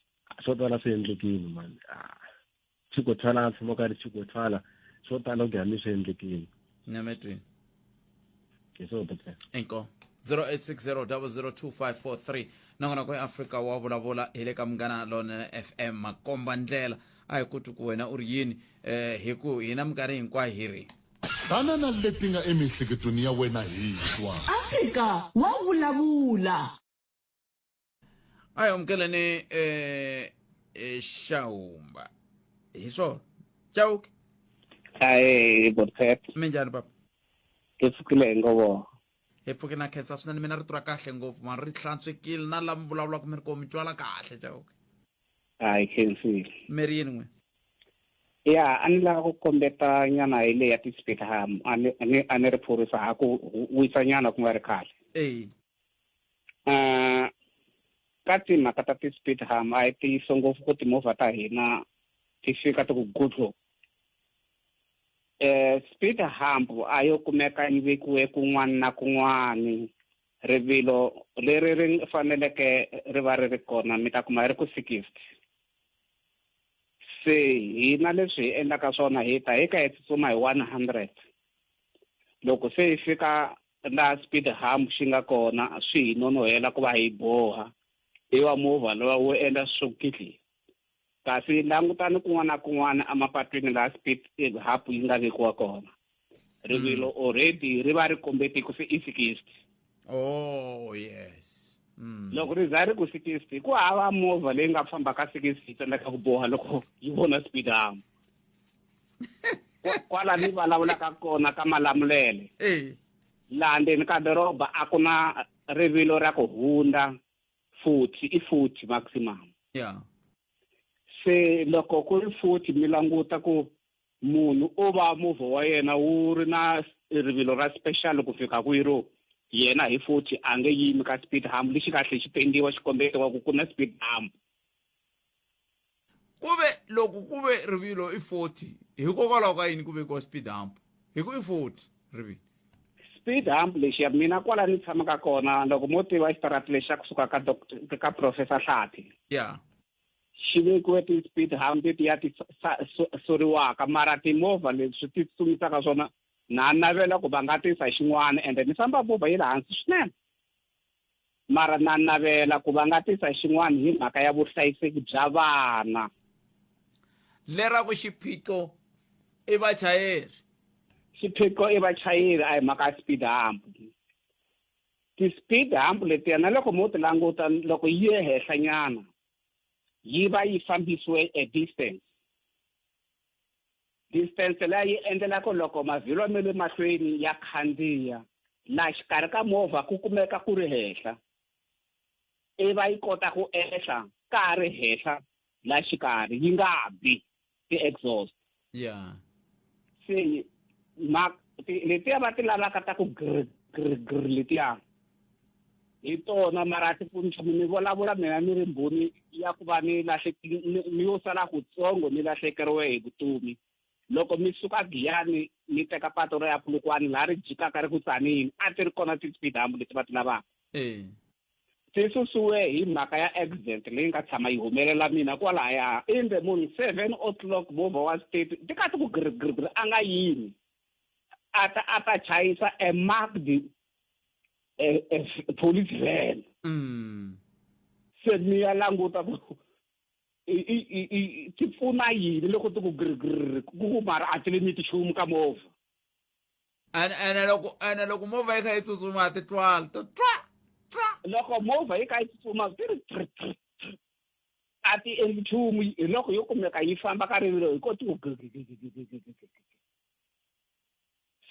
swo tala swi endlekile mani xi ko thwala a tshama karhi xi ko thwala swo tala ku ya mi swi endlekile nyametweni hi swo doctor inko 0860002543 nongonoko ya afrika wa vulavula hi le ka munghana lonene fm makomba ndlela a hi ku twi ku wena u ri yini eh hi ku hina minkarhi hinkwayo hi ri Tana na leti nga emiehleketweni ya wena hi twa. Afrika wa vulavula. A hi amukeleni eh eh, xahumba hi swona chauke Hayi Botpet. Minjhani papa? Hi pfukile hi ngovo. Hi pfuke na khensa swinene mina rito ra kahle ngopfu mani ri hlantswekile na lama vulavulaka mi ri ko mi twala kahle chauke. Hayi khensile. Mi ri yini n'wina? Ya a ni lava ku kombeta nyana hi leyi ya ti-speed hump a ni a ni a ni ri phorisa ha ku wisa nyana ku nga ri khale. Eyi. Uh, ka timhaka ta ti-speed hump a hi ntiyiso ngopfu ku timovha ta hina ti fika ti ku gudlu eh speed hump a yo kumeka yi vekiwe kun'wana na kun'wana rivilo leri ri faneleke ri va ri ri kona mi ta kuma ri ku 60 se hina leswi hi endlaka swona hi ta hi ka hi tsutsuma hi 100 loko se hi fika laha speed hump xi nga kona swi hi nonohela ku va hi boha i wa movha lowa wo endla swo gidli kasi langutani kun'wana na kun'wana emapatwini laha speed hump yi nga vekiwa kona rivilo mm. already ri va ri kombeti ku se i 60 oh yes mm. loko ri za ri ku 60 ku hava movha leyi nga fambaka 60 yi tsandzeka ku boha loko yi vona speed hump kwala ni vulavulaka kona ka malamulele eh. laha ndzeni ka doroba a ku na rivilo ra ku hundza 40 i 40 maximum yeah se loko ku ri 40 mi languta ku munhu o va movha wa yena wu ri na rivilo ra special ku fika kwihi ro yena hi 40 a nge yimi ka speed hump lexi kahle xi pendiwa xi kombetiwa ku ku na speed hump ku ve loko ku ve rivilo i 40 hikokwalaho ka yini ku vekiwa speed hump hi ku i 40 rivilo speed hump lexiya mina kwala ni tshamaka kona loko mo tiva xitarati lexi xa kusuka ka ka professor Hlathi ya xi vekiwe ti-speed hump letiya ti soriwaka mara timovha leswi ti tsutsumisaka swona na navela ku va nga tisa xin'wana ende ni famba movha yi le hansi swinene mara na navela ku va nga tisa xin'wana hi mhaka ya vuhlayiseki bya vana leraku xiphiqo i vachayeri xiphiqo i vachayeri a hi mhaka ya speed hump ti-speed hump letiya na loko mo ti languta loko yi ye henhla nyana yi va yi fambisiwe a distance distance leyi yi endlela ku loko mavhilwa ma le mahlweni ya khandziya laha xikarhi ka movha ku kumeka ku ri henhla i va yi kota ku ehla ka ha ri henhla laha xikarhi yi nga bi ti-exhaust yeah se ma letiya va ti lavaka ta ku gr gr gr letiya hi tona mara a ti pfuni nchumu ni vulavula mina ni ri mbhoni ya ku va ni lahle ni yo sala kutsongo ni lahlekeriwe hi vutomi loko mi suka giyani mi teka pato ro ya pulukwani laha ri jikaka ri ku tsanini a ti ri kona ti-speed hump leti va ti lavaka eh. ti susiwe hi mhaka ya accident leyi nga tshama yi humelela mina kwalaya in the morning seven o'clock movha wa state ti ka ti ku girigirigiri a nga yimi a ta a ta chayisa a marked a, a police van mm. se mi ya languta ku ti pfuna yini loko ti ku girigiriri ku ku mara a ti limiti nchumu ka movha ene loko ene loko movha yi kha yi tsutsuma ti twala to twa twa loko movha yi kha yi tsutsuma ti ri tr tr a ti endli nchumu hi loko yo kumeka yi famba ka rivilo hi koti ku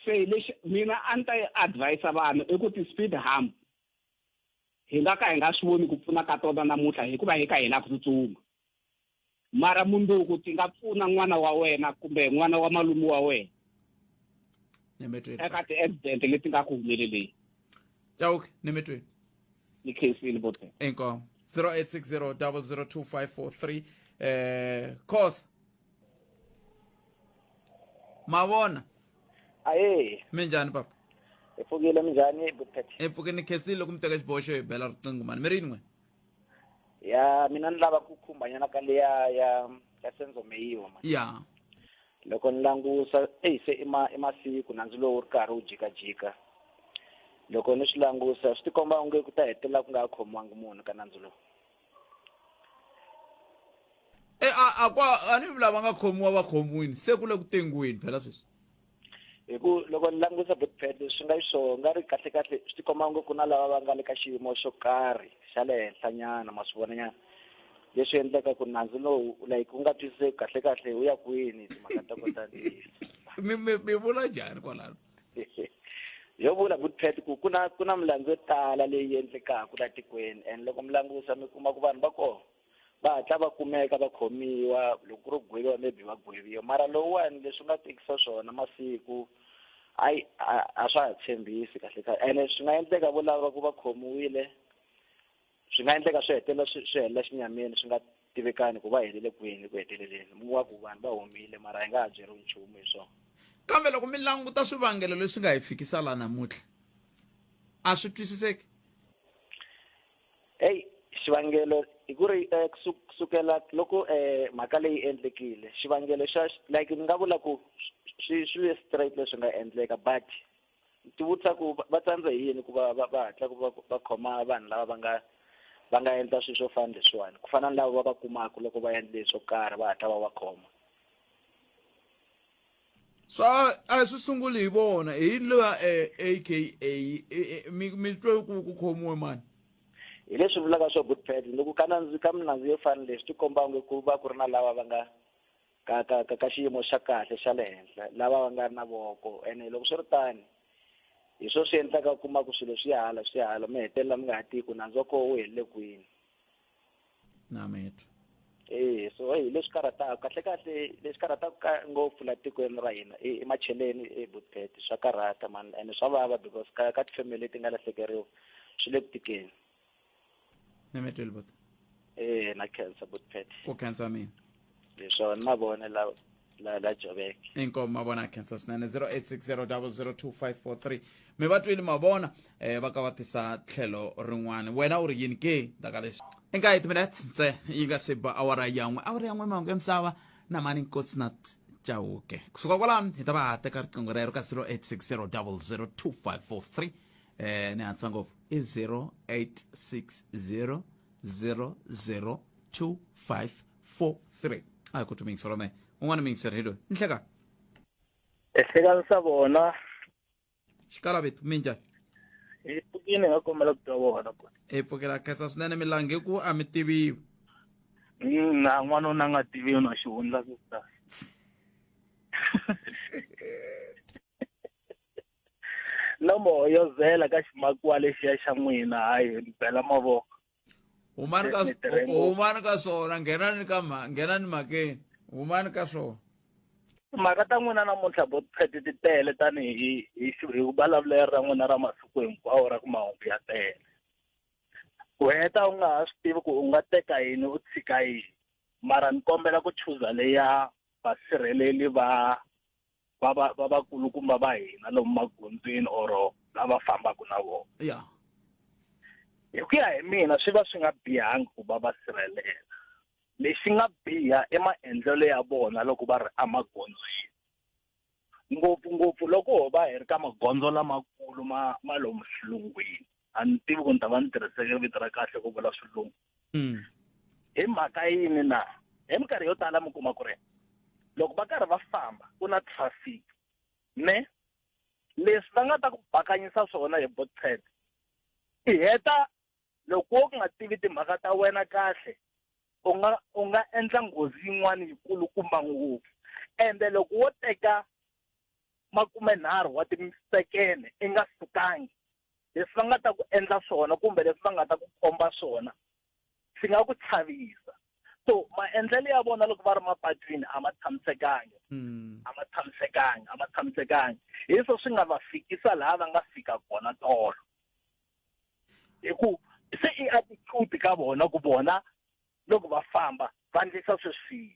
se lexi mina a ni ta yi advise vanhu i ku ti-speed hump hi nga ka hi nga swi voni ku pfuna ka tona namuntlha hikuva hi ka hi lava ku tsutsuma mara mundzuku ti nga pfuna n'wana wa wena kumbe n'wana wa malume wa wena eka ti-accident leti nga ku humeleleni chauke nemetweni ni khensile bote inkomo 0860 002543 eh khosa mavona aye minjhani papa hi pfukile minjhani butpet hi pfukile khensile loko mi teka xiboho xo hi bela riqingho mani mi ri yini n'we ya mina ni lava ku khumbanyana ka leya ya ya Senzo Meyiwa mani ya loko ni langusa eyi se i ma i masiku nandzu lowu wu ri karhi wu jikajika loko ni swi langusa swi tikomba onge ku ta hetelela ku nga ha khomiwangi munhu ka nandzu lowu e a a kwa a ni lava nga khomiwa va khomiwini se ku le ku tengiweni phela sweswi Hi ku loko ni langutisa Botpet leswi nga xiswona nga ri kahle kahle swi tikomba ngo ku na lava va nga le ka xiyimo xo karhi xa le henhla nyana ma swi vona nyana leswi endlaka ku nandzu lowu like u nga twisiseki kahle kahle wu ya kwini timhaka ta kota ntiyiso. Mi mi mi vula njhani kwalano? Yo vula Botpet ku ku na ku na milandzu yo tala leyi endlekaka la tikweni and loko mi langusa mi kuma ku vanhu va kona va hatla va kumeka va khomiwa loko ku ri ku gweviwa maybe va gweviwa mara lowuwani leswi nga tekisa swona masiku hayi a swa ha tshembisi kahle kahle ene swi nga endleka vo lava ku va khomiwile swi nga endleka swi hetelela swi swi helela xinyameni swi nga tivekani ku va helele kwini ku heteleleni mi wa ku vanhu va humile mara hi nga ha byeriwi nchumu hi swona. Kambe loko mi languta swivangelo leswi nga hi fikisa la namuntlha a swi twisiseki. Heyi xivangelo hi ku ri eh, kusukela loko eh, mhaka leyi endlekile xivangelo xa like ni nga vula ku swi swi ve straight leswi nga endleka but ti vutisa ku va tsandze hi yini ku va va va hatla ku va va khoma vanhu lava va nga va nga endla swilo swo fana leswiwani ku fana ni lava va va kumaka loko va endle swo karhi va hatla va va khoma. Swa a swi sunguli hi vona hi luya AKA mi mi twe ku ku khomiwe mani. Hi leswi vulaka swo good pet loko ka nandzu ka minandzu yo fana leswi ti komba onge ku va ku ri na lava va nga ka ka ka ka xiyimo xa kahle xa le henhla lava va nga na voko ene loko swi ri tani hi swo swi endlaka u kuma ku swilo swi ya hala swi ya hala mi hetelela mi nga ha tivi ku nandzu wa koho wu helele kwini. Na mi twa. E so hi leswi karhataka kahle kahle leswi karhataka ka ngopfu la tikweni ra hina i macheleni e Bookpet swa karhata man ene swa vava because ka ka tifamily leti nga lahlekeriwa swi le ku tikeni. Ni mi twile buti. E na khensa Bookpet. Ku khensa mina. Leswo na vona la la la Jobek. Inkomu mavona khensa swinene 0860002543 mi va twile mavona eh va ka va tisa tlhelo rin'wana wena u ri yini ke ndaka leswi eka 8 minutes ntse yi nga se ba awara yan'we awara yan'we mahungu ya misava na mani nkosinat chauke kusuka kwalano hi ta va ha teka riqingho rero ka 0860002543 eh ni hatlisa ngopfu i 0860 002543 a hi ku twi rome un'wana miyingiseri hi loyi nhlekani Ehlekani sa vona xikala vetu minjhani hi pfukile nga kombela ku twa vona ku hi pfukela khensa swinene milange ku a mi tiviwi na n'wanuna a nga tiviwi na xihundla sister no moyozela ka ximakiwa lexiya xa n'wina hayi ni bela mavoko humani ka humani ka swona nghenani ka nghenani mhakeni humani ka swona timhaka ta n'wina namuntlha bo phete ti tele tanihi hi hi vulavulelo ra n'wina ra masiku hinkwawo ra ku mahungu ya tele u heta u nga ha swi tivi ku u nga teka yini u tshika yini mara ni kombela ku chuza leya vasirheleli va va va va vakulukumba va hina lomu magondzweni or lava fambaka na vona ya hi ku ya hi mina swi va swi nga bihangi ku va va sirhelela lexi nga biha i maendlelo ya vona loko va ri emagondzweni ngopfungopfu loko ho va hi ri ka magondzo lamakulu ma ma lomu xilungwini a ni tivi ku ni ta va ni tirhiseke vito ra kahle ku vula swilungu hi mhaka yini na hi minkarhi yo tala mi kuma ku ri loko va karhi va famba ku na traffic ne leswi va nga ta ku bakanyisa swona hi botpad i heta loko wo nga tivi timhaka ta wena kahle u nga u nga endla nghozi yin'wana yikulukumba ngopfu ende loko wo teka makumenharhu wa tisekene i nga sukangi leswi va nga ta ku endla swona kumbe leswi va nga ta ku komba swona swi nga ku chavisa so maendlelo ya vona loko va ri mapatwini a ma tshamisekangi a ma tshamisekangi a ma tshamisekangi hi swo swi nga va fikisa laha va nga fika kona tolo hi ku se i attitude ka vona ku vona loko va famba va ndlisa sweswiya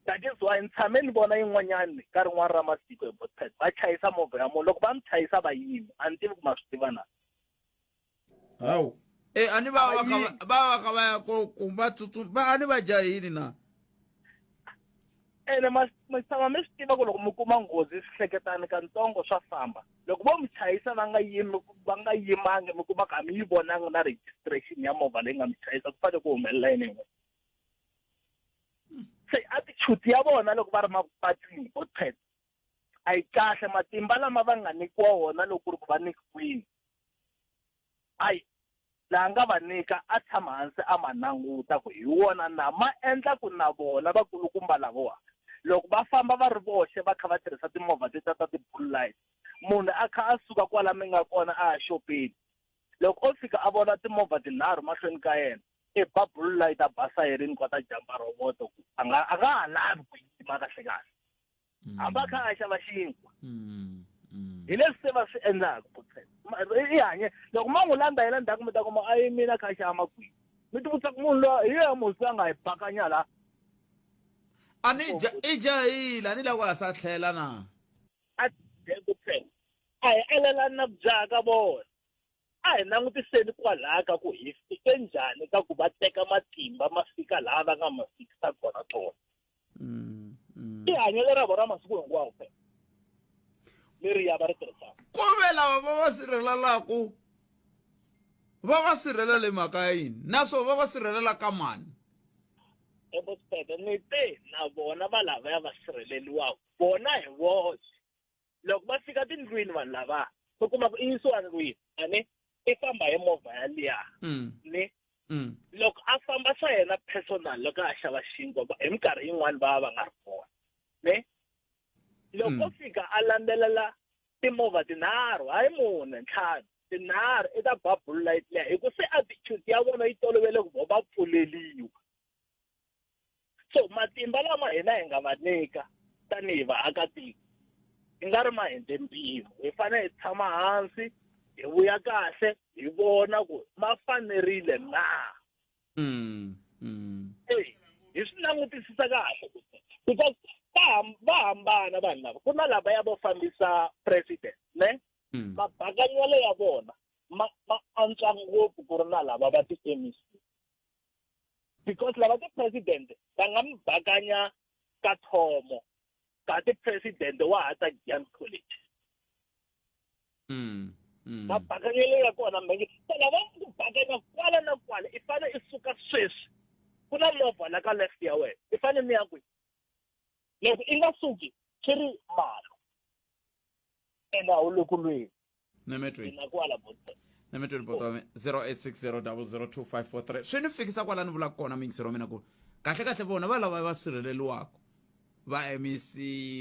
that is why ni tshame ni vona yin'wanyani ka rin'wana ra masiku hi botpet va chayisa movha ya munhu loko va mi chayisa va yimi a ni tivi ku ma swi tiva na hawu e a ni va va kha va va kha va ya ko ku va tsutsuma va a ni va jahini na ene ma mi tshama mi swi tiva ku loko mi kuma nghozi swi hleketani kantsongo swa famba loko vo mi chayisa va nga yimi va nga yimangi mi kuma ku a mi yi vonanga na registration ya movha leyi nga mi chayisa ku fanele ku humelela yini n'wina se attitude ya vona loko va ri mapatwini vo qheta A yi kahle matimba lama va nga nyikiwa wona loko ku ri ku va nyikiwile. Ayi laha nga va nyika a tshama hansi a ma languta ku hi wona na ma endla ku na vona vakulukumba lavawa loko va famba va ri voxe va kha va tirhisa timovha teta ta ti-bull light munhu a kha a suka kwala mi nga kona a ya xopeni loko o fika a vona timovha tinharhu mahlweni ka yena i ba bull light a basa herini kwa ta jamba roboto ku a nga a nga ha lavi ku yima kahle kahle hambi a kha a xava xinkwa hi leswi se va swi endlaka i hanye loko ma n'wi landza yena ndzhaku mi ta kuma a yimile a kha a xava magwinya mi ti vutisa ku munhu loyi hi yena musi a nga hi bakanya la a ni i jahile a ni lava ku a sa tlhela na a phela a hi alelani na ku jaha ka vona a hi langutiseni kwalaha ka ku hi fike njhani ka ku va teka matimba ma fika laha va nga ma fikisa kona tona i hanyelo ra vona ra masiku hinkwawo phela leri ya va ri tirhisaka ku ve lava va va sirhelelaku va va sirhelele mhaka ya yini naswona va va sirhelela ka mani ebosipete ni te na vona va lavaya va sirheleliwaka vona hi voxe loko va fika tindlwini vanhu lava u kuma ku i yisiwa ndlwini a ni i famba hi movha yaliya ni loko a famba swa yena personal loko a xava xinkwa hi minkarhi yin'wani va va va nga ri kona ne loko o fika a landzelela timovha tinharhu hayi mune ntlhanu tinharhu i ta ba blue light leya hi ku se attitude ya vona yi tolovele ku vo va pfuleliwa so matimba lama hina hi nga va nyika tanihi vaakatiko i nga ri ma hundze mpimo hi fanele hi tshama hansi hi vuya kahle hi vona ku ma fanerile na Ey, hi swi langutisisa kahle because va va hambana vanhu lava ku na lavaya vo fambisa president ne mabakanyelo ya vona ma ma antswa ngopfu ku ri na lava va ti-MEC because lava ti-president va nga mi bakanya ka thomo ka ti-president wa ha ta Giyani College mabakanyelo ya kona menge se lava ku bakanya kwala na kwala i fane i suka sweswi ku na movha la ka left ya wena i fane mi ya kwihi loko i nga suki swi ri malo ene a wu le ku lweni Nemetweni. na kwala botse Nemetweni botwa wa mina 0860002543 swi ni fikisa kwala ni vulaka kona miyingiseri wa mina ku kahle kahle vona va lava va sirheleliwaka va MEC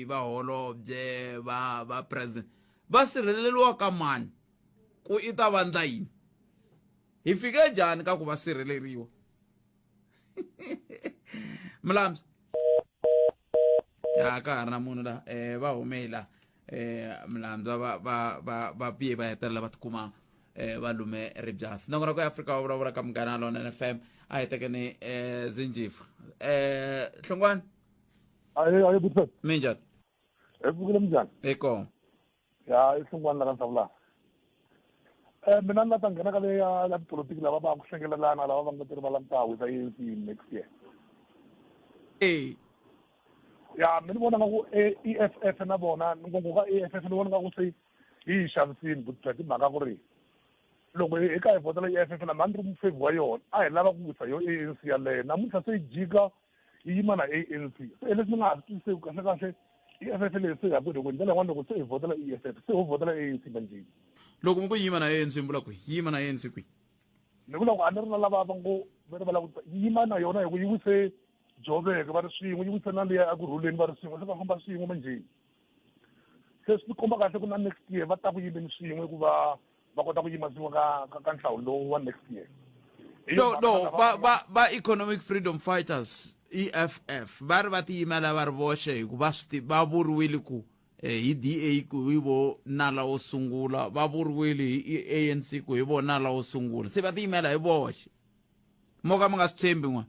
va holobye va va president va sirheleliwa ka mani ku i ta vandla yini hi fike njhani ka ku va sirheleriwa mulambye ya ka ha ri na munhu la um va hume la um mulandzwa va va va va vuye va hetelela va tikuma um va lume ribyasi nongonoko ya afrika wa vulavula ka munghana lonene fm a hi tekeni um zinjifa um hlongwane aye aye buti minjhani hi pfukile minjhani hi kona ya i hlongwane la ka nsavulana um mina ni la ta nghena ka leya ya tipolotiki lava va ku hlengelelana lava va nga ti ri va lava ta wisa ANC next year e ya mi ni vona nga ku EFF na vona ngopfu ka EFF ni vona nga ku se yi yi xavisini but hi mhaka ku ri loko hi ka hi vhotela EFF na mhani ri mufevhi wa yona a hi lava ku wisa yo ANC yaleyo namuntlha se yi jika yi yima na ANC se leswi ni nga ha swi twisiseki kahle kahle EFF leyi se ya ku hi ndlela yin'wana loko se hi vhotela EFF se ho vhotela ANC manjheni loko mi ku yima na ANC mi vula ku yima na ANC kwihi ni vula ku a ni ri na lava va ngo va ri va lava ku yima na yona hi ku yi wise Joburg va ri swin'we yi wise na liya a ku rhuleni va ri swin'we se va famba swin'we manjheni se swi komba kahle ku na next year va ta ku yimeni swin'we ku va va kota ku yima swin'we ka ka ka nhlawulo lowu wa next year no no va va va economic freedom fighters EFF va ri va tiyimela va ri voxe hi ku va swi va vuriwile ku eh, hi DA ku hi vo nala wo sungula va vuriwile hi ANC ku hi vo nala wo sungula se va tiyimela hi voxe mo ka mi nga swi tshembi n'wana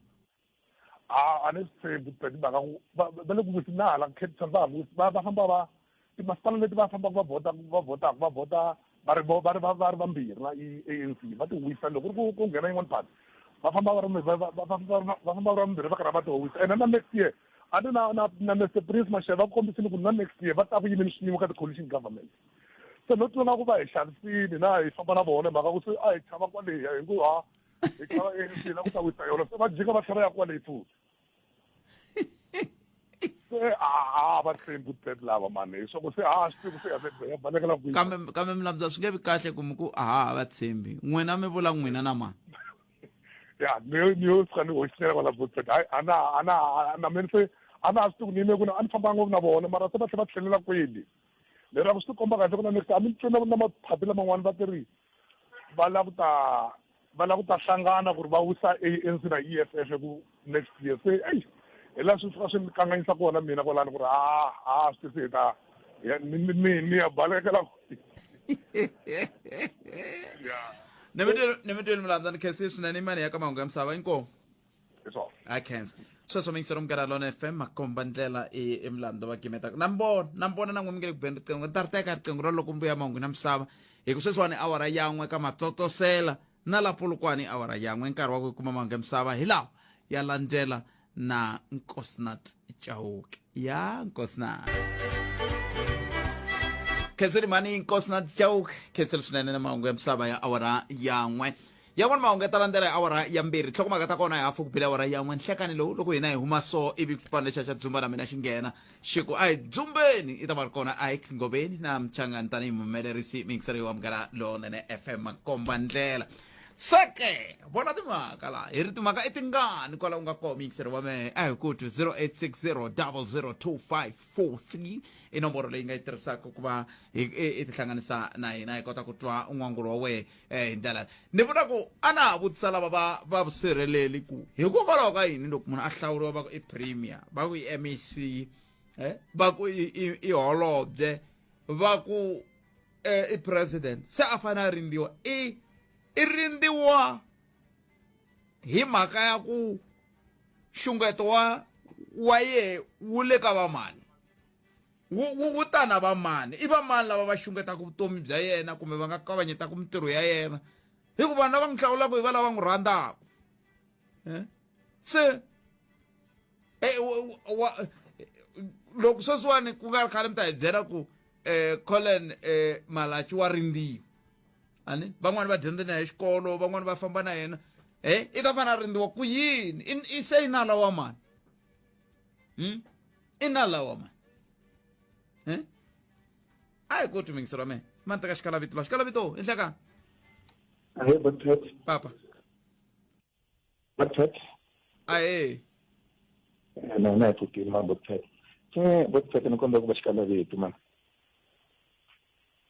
a a ni swi tshembi but mhaka ku va le ku wisi na hala Cape Town va ha va va famba va timasipala leti va fambaka va vhota va vhotaka va vhota va ri va ri va ri vambirhi na ANC va ti wisa loko ku ri ku nghena yin'wana party va famba va ri va va va famba va ri vambirhi va karhi va ti wisa ene na next year a ni na na na Mr Prince Mashele va kombisile ku na next year va ta ku yimeni swin'we ka ti-coalition government se no twa nga ku va hi xavisile na hi famba na vona mhaka ku se a hi chava kwaleya hi ku ha hi chava ANC la ku ta wisa yona se va jika va tlhela ya kwale futhi. Se a va tshembi Pet lava mani hi swa ku se a swi tivi ku se ya ya balekela kwihi. Kambe kambe Mlambo swi nge vi kahle ku mi ku a ha ha va tshembi. N'wina mi vula n'wina na mani? Ya ni ni yo fika ni hoxisela kwala Botswana. Hayi a na a na na mina se a na ha swi tivi ku ni yime kwini a ni fambanga ngopfu na vona mara se va tlhela va tlhelela kwele. Leraku swi tikomba kahle ku na next a mi twi na na maphapila man'wani va ti ri va lava ku ta va lava ku ta hlangana ku ri va wisa ANC na EFF ku next year se eyi hi laha swi fika swi ni kanganyisa kona mina kwalano ku ri a a swi se hi ta ni ni ni ya balekela ni mi tweli milandza ni khensile swinene imani ya ka mahungu ya misava inkomu a khensa sweswo mingisero munghana lona fm makomba ndlela i milandza va gimetaka na mi vona na mi vona na n'we mi nge le ku beni riqingho ni ta ri teka riqingho ra loko mbuya mahungu na misava hi ku sweswiwani awara yan'we ka matsotsosela na la polokwane awara yan'we nkarhi wa ku kuma mahungu ya misava hi lawa ya landzela na Nkosinathi Chauke ya Nkosinathi khenseli mhani Nkosinathi Chauke khenseli swinene na mahungu ya misava ya awara yan'we ya vona mahungu ya ta landzela hi awara ya mbirhi nhlokomhaka ta kona hi hafu ku bile awara yan'we nhlekani lowu loko hina hi huma so ivi ku fana lexa xa dzumba na mina xi nghena xi ku a hi dzumbeni i ta va ri kona ike ngoveni na mchangani tanihi muhumelerisi miyingiseri wa munghana lonene fm makomba ndlela seke vona timhaka laha hi ri timhaka i tingani kwala u nga kona muyingiseri wa mehe a hi ku twi 0860 002543 i nomboro leyi nga yi tirhisaka ku va i tihlanganisa na hina hi kota ku twa n'wangulo wa wehe eh, hi ndlela ni vona ku a na ha vutisa lava va va vusirheleli ku hikokwalaho ka yini loko munhu a hlawuriwa va ku i premier va ku i mec eh, va ku i holobye va ku eh, i president se a fanele a rindziwa i i rindziwa hi mhaka ya ku xungeto wa wa ye wu le ka vamani wu wu wu ta na vamani i vamani lava va xungetaka vutomi bya yena kumbe va nga kavanyetaka mintirho ya yena hikuva vanhu lava n'wi hlawulaka hi va lava n'wi rhandzaka eh? se eh, loko sweswiwani ku nga ri khale mi ta hi byela ku eh Colin eh Malachi wa rindziwa ani van'wani va dyondza na ye xikolo van'wani va famba na yena eh i ta fana a rindziwa ku yini i se i nala wa mani i nala wa mani eh a hi ku twi ra mehe ma ni teka xikalavito la xikalavito i nhlekani Ahee, Botpet. Papa. Botpet. Ahee. Na na hi pfukile ma Botpet. Se Botpet ni kombela ku va xikalavito man.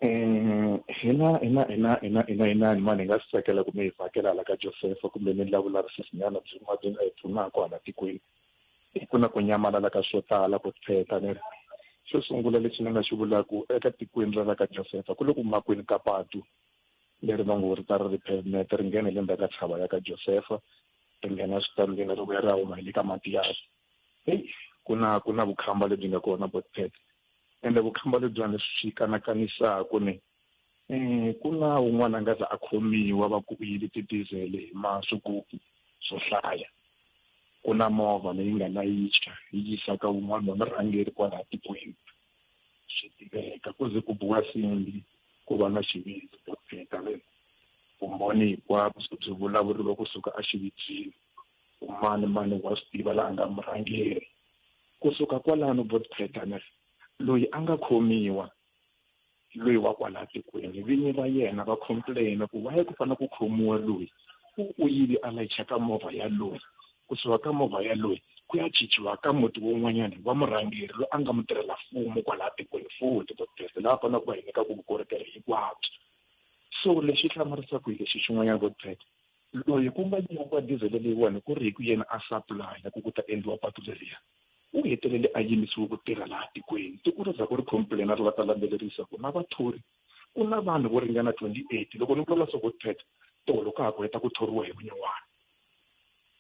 Eh hina hina hina hina hina hina ni mani hi nga swi tsakela ku mi hi vhakela hala ka Josefa kumbe mi vulavularisisi nyana byin'wana byi nga hi pfunaka hala tikweni. Ku na ku nyamalala ka swo tala Botpet ni ri. Xo sungula lexi ni nga xi vulaka eka tikweni ra la ka Josefa ku le ku makwini ka patu. leri va ngo ri ta ri ri pavement ri nghena hi le ndzhaku ka tshava ya ka Josefa ri nghena switaluleni ri vuya ri ya huma hi le ka Matiyasi heyi ku na ku na vukhamba lebyi nga kona Botpet ende vukhamba lebyiwani swi kanakanisaka ni um ku na un'wana a nga za a khomiwa va ku u yive ti-diesel hi ma swigubu swo hlaya ku na movha leyi nga layicha yi yisaka wun'wana wa murhangeri kwalaha tikweni swi tiveka ku ze ku biwa simbi ku va na xivindzi Botpeta le vumbhoni hinkwabyo byi vulavuriwa kusuka exividzini ku mani mani wa swi tiva la a nga murhangeri kusuka kwalano Botpeta ni ri loyi a nga khomiwa loyi wa kwala tikweni vinyi va yena va complain ku why ku fanele ku khomiwa loyi ku u yile a layicha ka movha ya loyi kusuka ka movha ya loyi ku ya chichiwa ka muti wun'wanyana wa murhangeri loyi a nga mutirhela mfumo kwalaha tikweni futhi Botpete laha faneleke va hi nyikaka vukorhokeri hinkwabyo so lexi hlamarisaka hi lexi xin'wanyana Botpete loyi ku nga nyikiwa dizele leyiwani ku ri hi ku yena a supply ku ku ta endliwa patu leriya u hetelele a yimisiwe ku tirha laha tikweni tiko ri za ku ri complain ri la ta landzelerisa ku na vathori ku na vanhu vo ringana 28 loko ni vulavula swo Botpete tolo ka ha ku heta ku thoriwa hi vunyuwani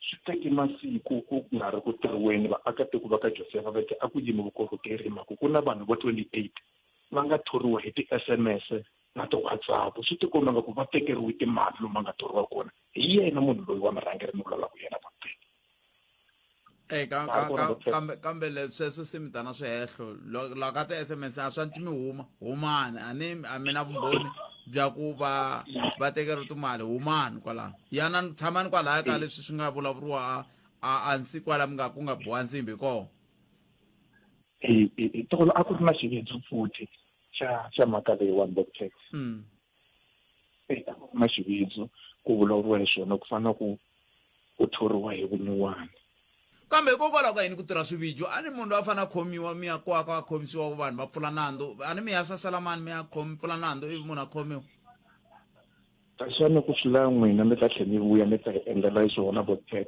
swi teke masiku ku nga ri ku tirhiweni vaakatiko va ka Josefa va te a ku yimi vukorhokeri hi mhaka ku na vanhu vo 28 va nga thoriwa hi ti-SMS na ti-WhatsApp swi tikomba nga ku va tekeriwe timali lomu va nga thoriwa kona hi yena munhu loyi wa murhangeri ni vulavulaka yena Botpete Eh, ka, ka, ka, kambe kambe leswi sweswo se mi ta na swihehlo la ka ti-sms a swi antswi mi huma humani a ni a mi na vumbhoni bya ku va va tekeriwe timali humani kwalano yana tshamani kwalaya ka leswi swi nga vulavuriwa a a nsi kwala mi nga ku nga biwa nsimbi kona. Hi hi tolo a ku ri na xivindzi futhi xa xa mhaka leyiwani Doctor. E a ku ri na xivindzi ku vulavuriwa hi swona ku fana na ku ku thoriwa hi vunyuwani. Kambe hikokwalaho ka yini ku tirha swivijo? A ni munhu loyi a fanele a khomiwa mi ya kwaka a khomisiwa vanhu va pfula nandzu. A ni mi ya sasalamani mi ya khomi pfula nandzu ivi munhu a khomiwa. Xana ku swi lava n'wina mi ta tlhela mi vuya mi ta hi endlela swona Doctor?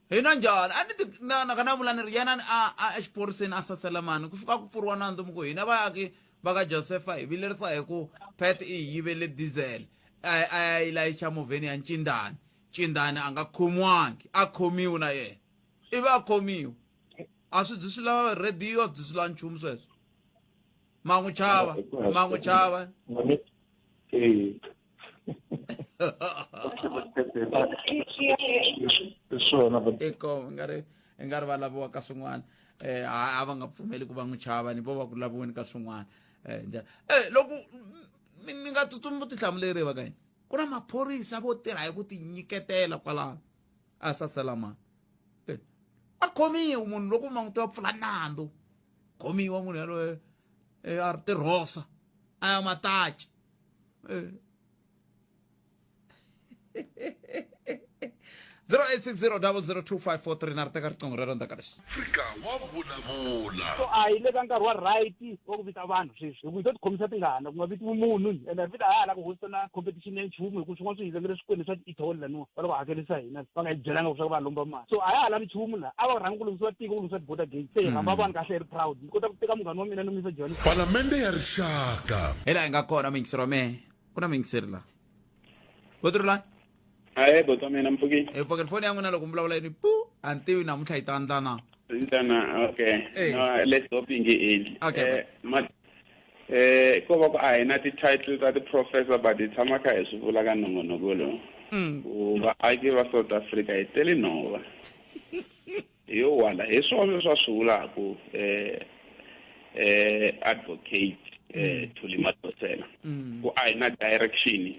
Hina njhani? A ni ti na na ka na vula ni ri yanani a a exiphoriseni a sasalamani ku fika ku pfuriwa nandzu mi ku hina vaaki va ka Josefa hi vilerisa hi ku Pat i hi yivele diesel a a ya yi layicha movheni ya Ncindani. Cindani a nga khomiwangi a khomiwi na yena ivi a khomiwa a swi byi swi lava radio a byi swi lava nchumu sweswo ma n'wi chava ma n'wi chava swona eko nga ri i nga ri va laviwa ka swin'wana um a va nga pfumeli ku va n'wi chava ni vo va ku laviweni ka swin'wana um njhani um loko ni nga tsutsumi vutihlamuleri va ka yini ku na maphorisa vo tirha hi ku tinyiketela kwalano a saselamani eh, a khomiwi munhu loko ma n'wi tiva pfula nandzu khomiwa munhu yaloye eh, a ri tirhosa a ya mataci eh. 0860002543 na ri teka riqingho rero ndzhaku ka leswi Afrika wa vulavula. So a hi le ka nkarhi wa right wa ku vita vanhu sweswi hi ku hi to tikhomisa tingana ku nga vitiwi munhu ene ri vita ha ha la ku hosta na competition ya nchumu hi ku swin'wana swi hi vekele swikweleti swa ti-etoll laniwa va loko hakerisa hina va nga hi byelanga leswaku va lomba mali so a ya ha lavi nchumu laha a va rhanga ku lunghisiwa tiko ku lunghisiwa ti-border gate se hi rhamba vanhu kahle hi ri proud ni kota ku teka munghana wa mina ni n'wi yisa Johannesburg Palamende ya Rixaka. hi laha hi nga kona muyingiseri wa mehe ku na muyingiseri laha votirulani Ahee boti wa mina mpfukile. Hi pfukile foni ya n'wina loko mi vulavula yini pu a ni tivi namuntlha yi ta ndla na. Ndlana okay. Eh. No, let's hope yi nge endli. Okay. Eh, ma eh ko va ku a hi na ti-title ta ti-professor but hi tshama kha hi swi vula ka nongonoko lowu. Ku vaaki va South Africa hi tele nhova. Hi yo wala hi swona leswi a swi vulaku eh eh advocate eh Thuli Madonsela ku a hi na direction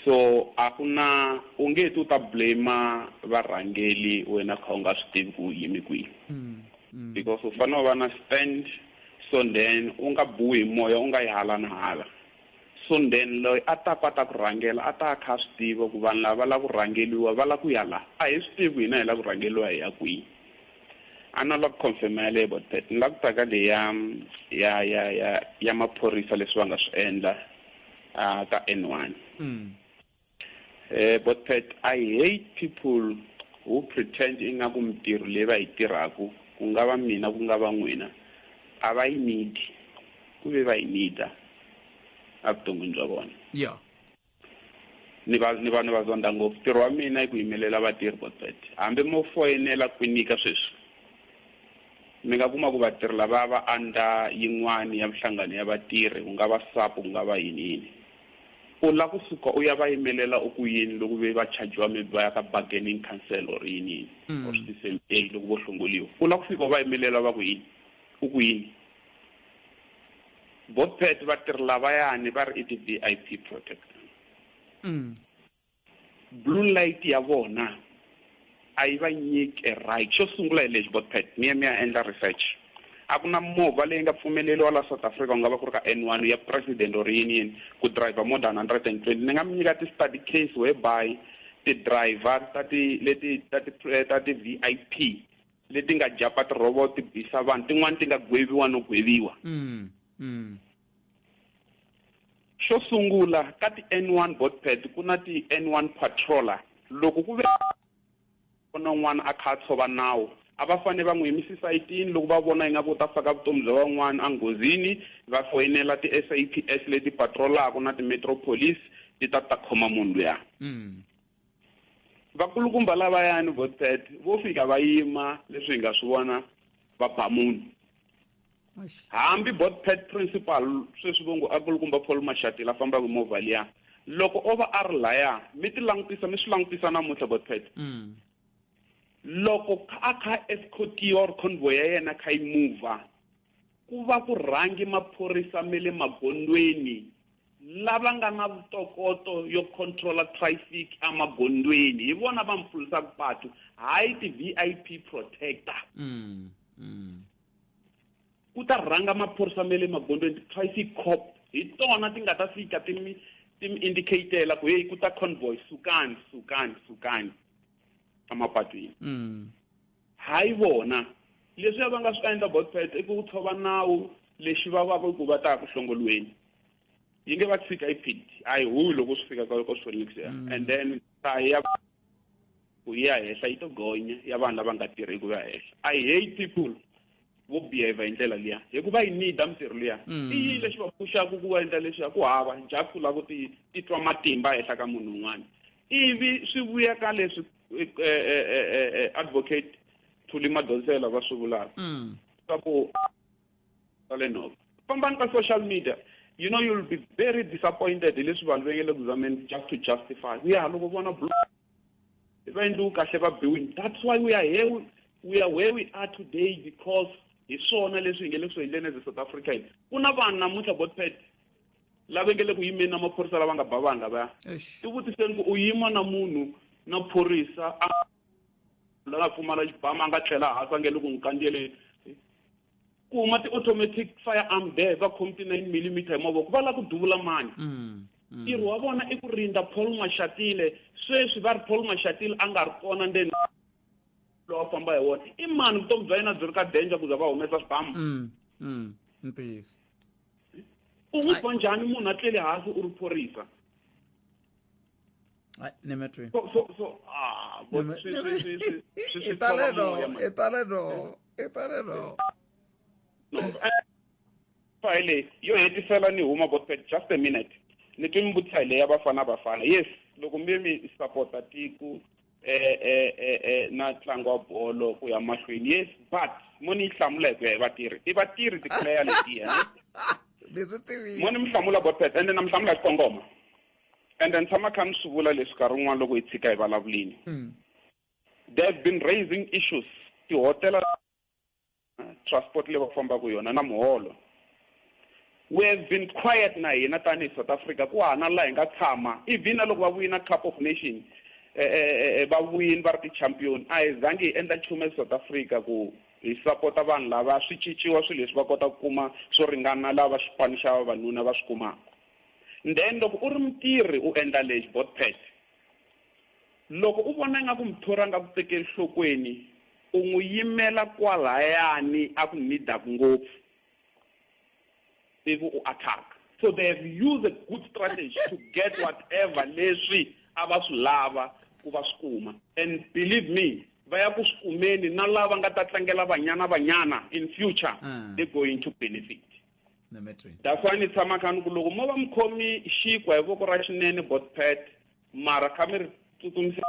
so a ku na u nge ti u ta blame varhangeli wena kha u nga swi tivi ku u yimi kwihi because u fanele u va na stand so then u nga biwi hi moya u nga yi hala na hala So then loyi a taku a ta ku rhangela a ta a kha a swi tiva ku vanhu lava va lava ku rhangeliwa va lava ku ya la. A hi swi tivi ku hina hi lava ku rhangeliwa hi ya kwihi. A no lava ku confirm yaleyo bot Pat. Ni lava ku ta ka leyi ya ya ya ya ya maphorisa leswi va nga swi endla ka N1. Eh bot Pat, I hate people who pretend ingaku mintirho leyi va yi tirhaku ku nga va mina ku nga va n'wina a va yi need ku ve va yi need-a evuton'wini bya vona. Yeah. Ni va ni va ni va zonda ngopfu. Ntirho wa mina i ku yimelela vatirhi bot Pat. Hambi mo foyinela kwinika sweswi mi nga kuma ku vatirhi lava va under yin'wani ya minhlangano ya vatirhi ku nga va SAPO ku nga va yini yini. U la ku suka u ya va yimelela u ku yini loko ve va chajiwa maybe va ya ka bargaining council or yini yini or CCMA loko vo hlongoliwa. U la ku fika u va yimelela va ku yini? U ku yini? Bot Pat vatirhi lavayani va ri i ti VIP protector. Blue light ya vona a yi va nyike right. Xo sungula hi lexi bot Pat, mi ya mi ya endla research. A ku na movha leyi nga pfumeleriwa la South Africa ku nga va ku ri ka N1 ya president or yini yini ku driver more than 120. Ni nga mi nyika ti-study case whereby ti-driver ta ti leti ta ti ta ti-V_I_P leti nga jump-a ti-robot ti bisa vanhu tin'wani ti nga gweviwa no gweviwa. Xo sungula, ka ti N1 botpad ku na ti N1 patroller. Loko ku ve vona un'wana a kha a tshova nawu, a va fanele va n'wi yimisi sayitini loko va vona ingaku u ta faka vutomi bya van'wana enghozini, va foyinela ti SAPS leti patrolaka na ti Metro Police ti ta ta khoma munhu luya. Vakulukumba lavayani botpad vo fika va yima leswi hi nga swi vona va ba munhu. Hambi bot pet principal sweswi vo ngo a kulukumba Paul Mashatile a fambaka hi movha liya loko o va a ri laya mi ti langutisa mi swi langutisa namuntlha bot pet loko a kha escortiwa or convoy ya yena kha yi mover ku va ku rhangi maphorisa me le magondweni lava nga na vutokoto yo controla traffic emagondzweni hi vona va mpfulisaka patu hayi ti-V_I_P protector. Ku ta rhanga maphorisa ma le magondzweni, ti-traffic cop hi tona ti nga ta fika ti mi ti mi indicatela ku hey ku ta convoy, sukani, sukani, sukani emapatwini. Hayi vona. Leswiya va nga swi endla Botpet i ku tshova nawu, lexi vavaka i ku va ta ya ku hlongoliweni. Yi nge va tshika I P D a yi huhi loko swi fika ka swilo leswiya. And then nhlayo ya ku yi ya henhla yi to gonya ya vanhu lava nga tirhiki ku ya henhla. I hate people vo behave hi ndlela liya hi ku va yi need mintirho liya. I yini lexi va phuxaka ku va endla leswiya? Ku hava just ku lava ku ti titwa matimba ehenhla ka munhu un'wana, ivi swi vuya ka leswi advocate Thuli Madonsela va swi vulaka swa ku swa le nhova. Fambani ka social media, you know, you'll be very disappointed hi leswi vanhu va nge le ku zameni just to justify ya loko vona va endliwi kahle va biwini. That's why we are here, we are where we are today, because hi swona leswi hi nge le ku swi endleni as a South African. Ku na vanhu namuntlha, Botpet, lava nge le ku yimeni na maphorisa lava nga ba vanhu lavaya. Tivutiseni ku u yima na munhu na phorisa a la nga pfumala xibamu, a nga tlela hansi, a nge le ku n'wi kandziyeleni, ku huma ti-automatic firearm there, va khomi ti-9 millimeter hi mavoko, va lava ku duvula mani? Ntirho wa vona i ku rindza Paul Mashatile. Sweswi va ri Paul Mashatile a nga ri kona ndzeni, lowa famba hi wona i mani? Vutomi bya yena byi ri ka danger ku za va humesa swibamu. Ntiyiso. U n'wi ba njhani munhu a tlele hansi u ri phorisa? Ai, ni mi twi. So ah bo swi I tale tshova moya, no, man. i tale no, i tale no. No, hi leyi yo hetisela ni huma, Botpet, just a minute. Ni twi mi vutisa hi leyi ya Bafana Bafana. Yes, loko mi mi sapota tiko na ntlangu wa bolo ku ya mahlweni, yes, but mo ni yi hlamula hi ku ya hi vatirhi, i vatirhi ti-player letiya. Ni swi tivile. Mo ni mi hlamula, Botpet, ende na mi hlamula hi xikongoma, ende ni tshama kha ni swi vula leswi nkarhi wun'wana loko hi tshika hi vulavulini. They have been raising issues, tihotela, transport leyi va fambaka yona na muholo. We have been quiet na hina tanihi South Africa, ku hana laha hi nga tshama. Even na loko va wina Cup of Nation, va wini va ri ti-champion, a hi zangi hi endla nchumu eSouth Africa ku hi sapota vanhu lava swi cinciwa swilo leswi, va kota ku kuma swo ringana lava xipano xa vavanuna va swi kumaka. Then loko u ri mutirhi u endla lexi, Botpet, loko u vona ingaku muthori a nga ku tekeli nhlokweni, u n'wi yimela kwalayani a ku needaku ngopfu, ivi u attack. So they have used a good strategy to get whatever leswi a va swi lava ku va swi kuma, and believe me, va ya ku swi kumeni. Na lava nga ta tlangela Banyana Banyana in future, they're going to benefit. Ni mi twi. That's why ni tshama kha ni ku loko mo va mi khomi xinkwa hi voko ra xinene, Botpet, mara kha mi ri tsutsumisa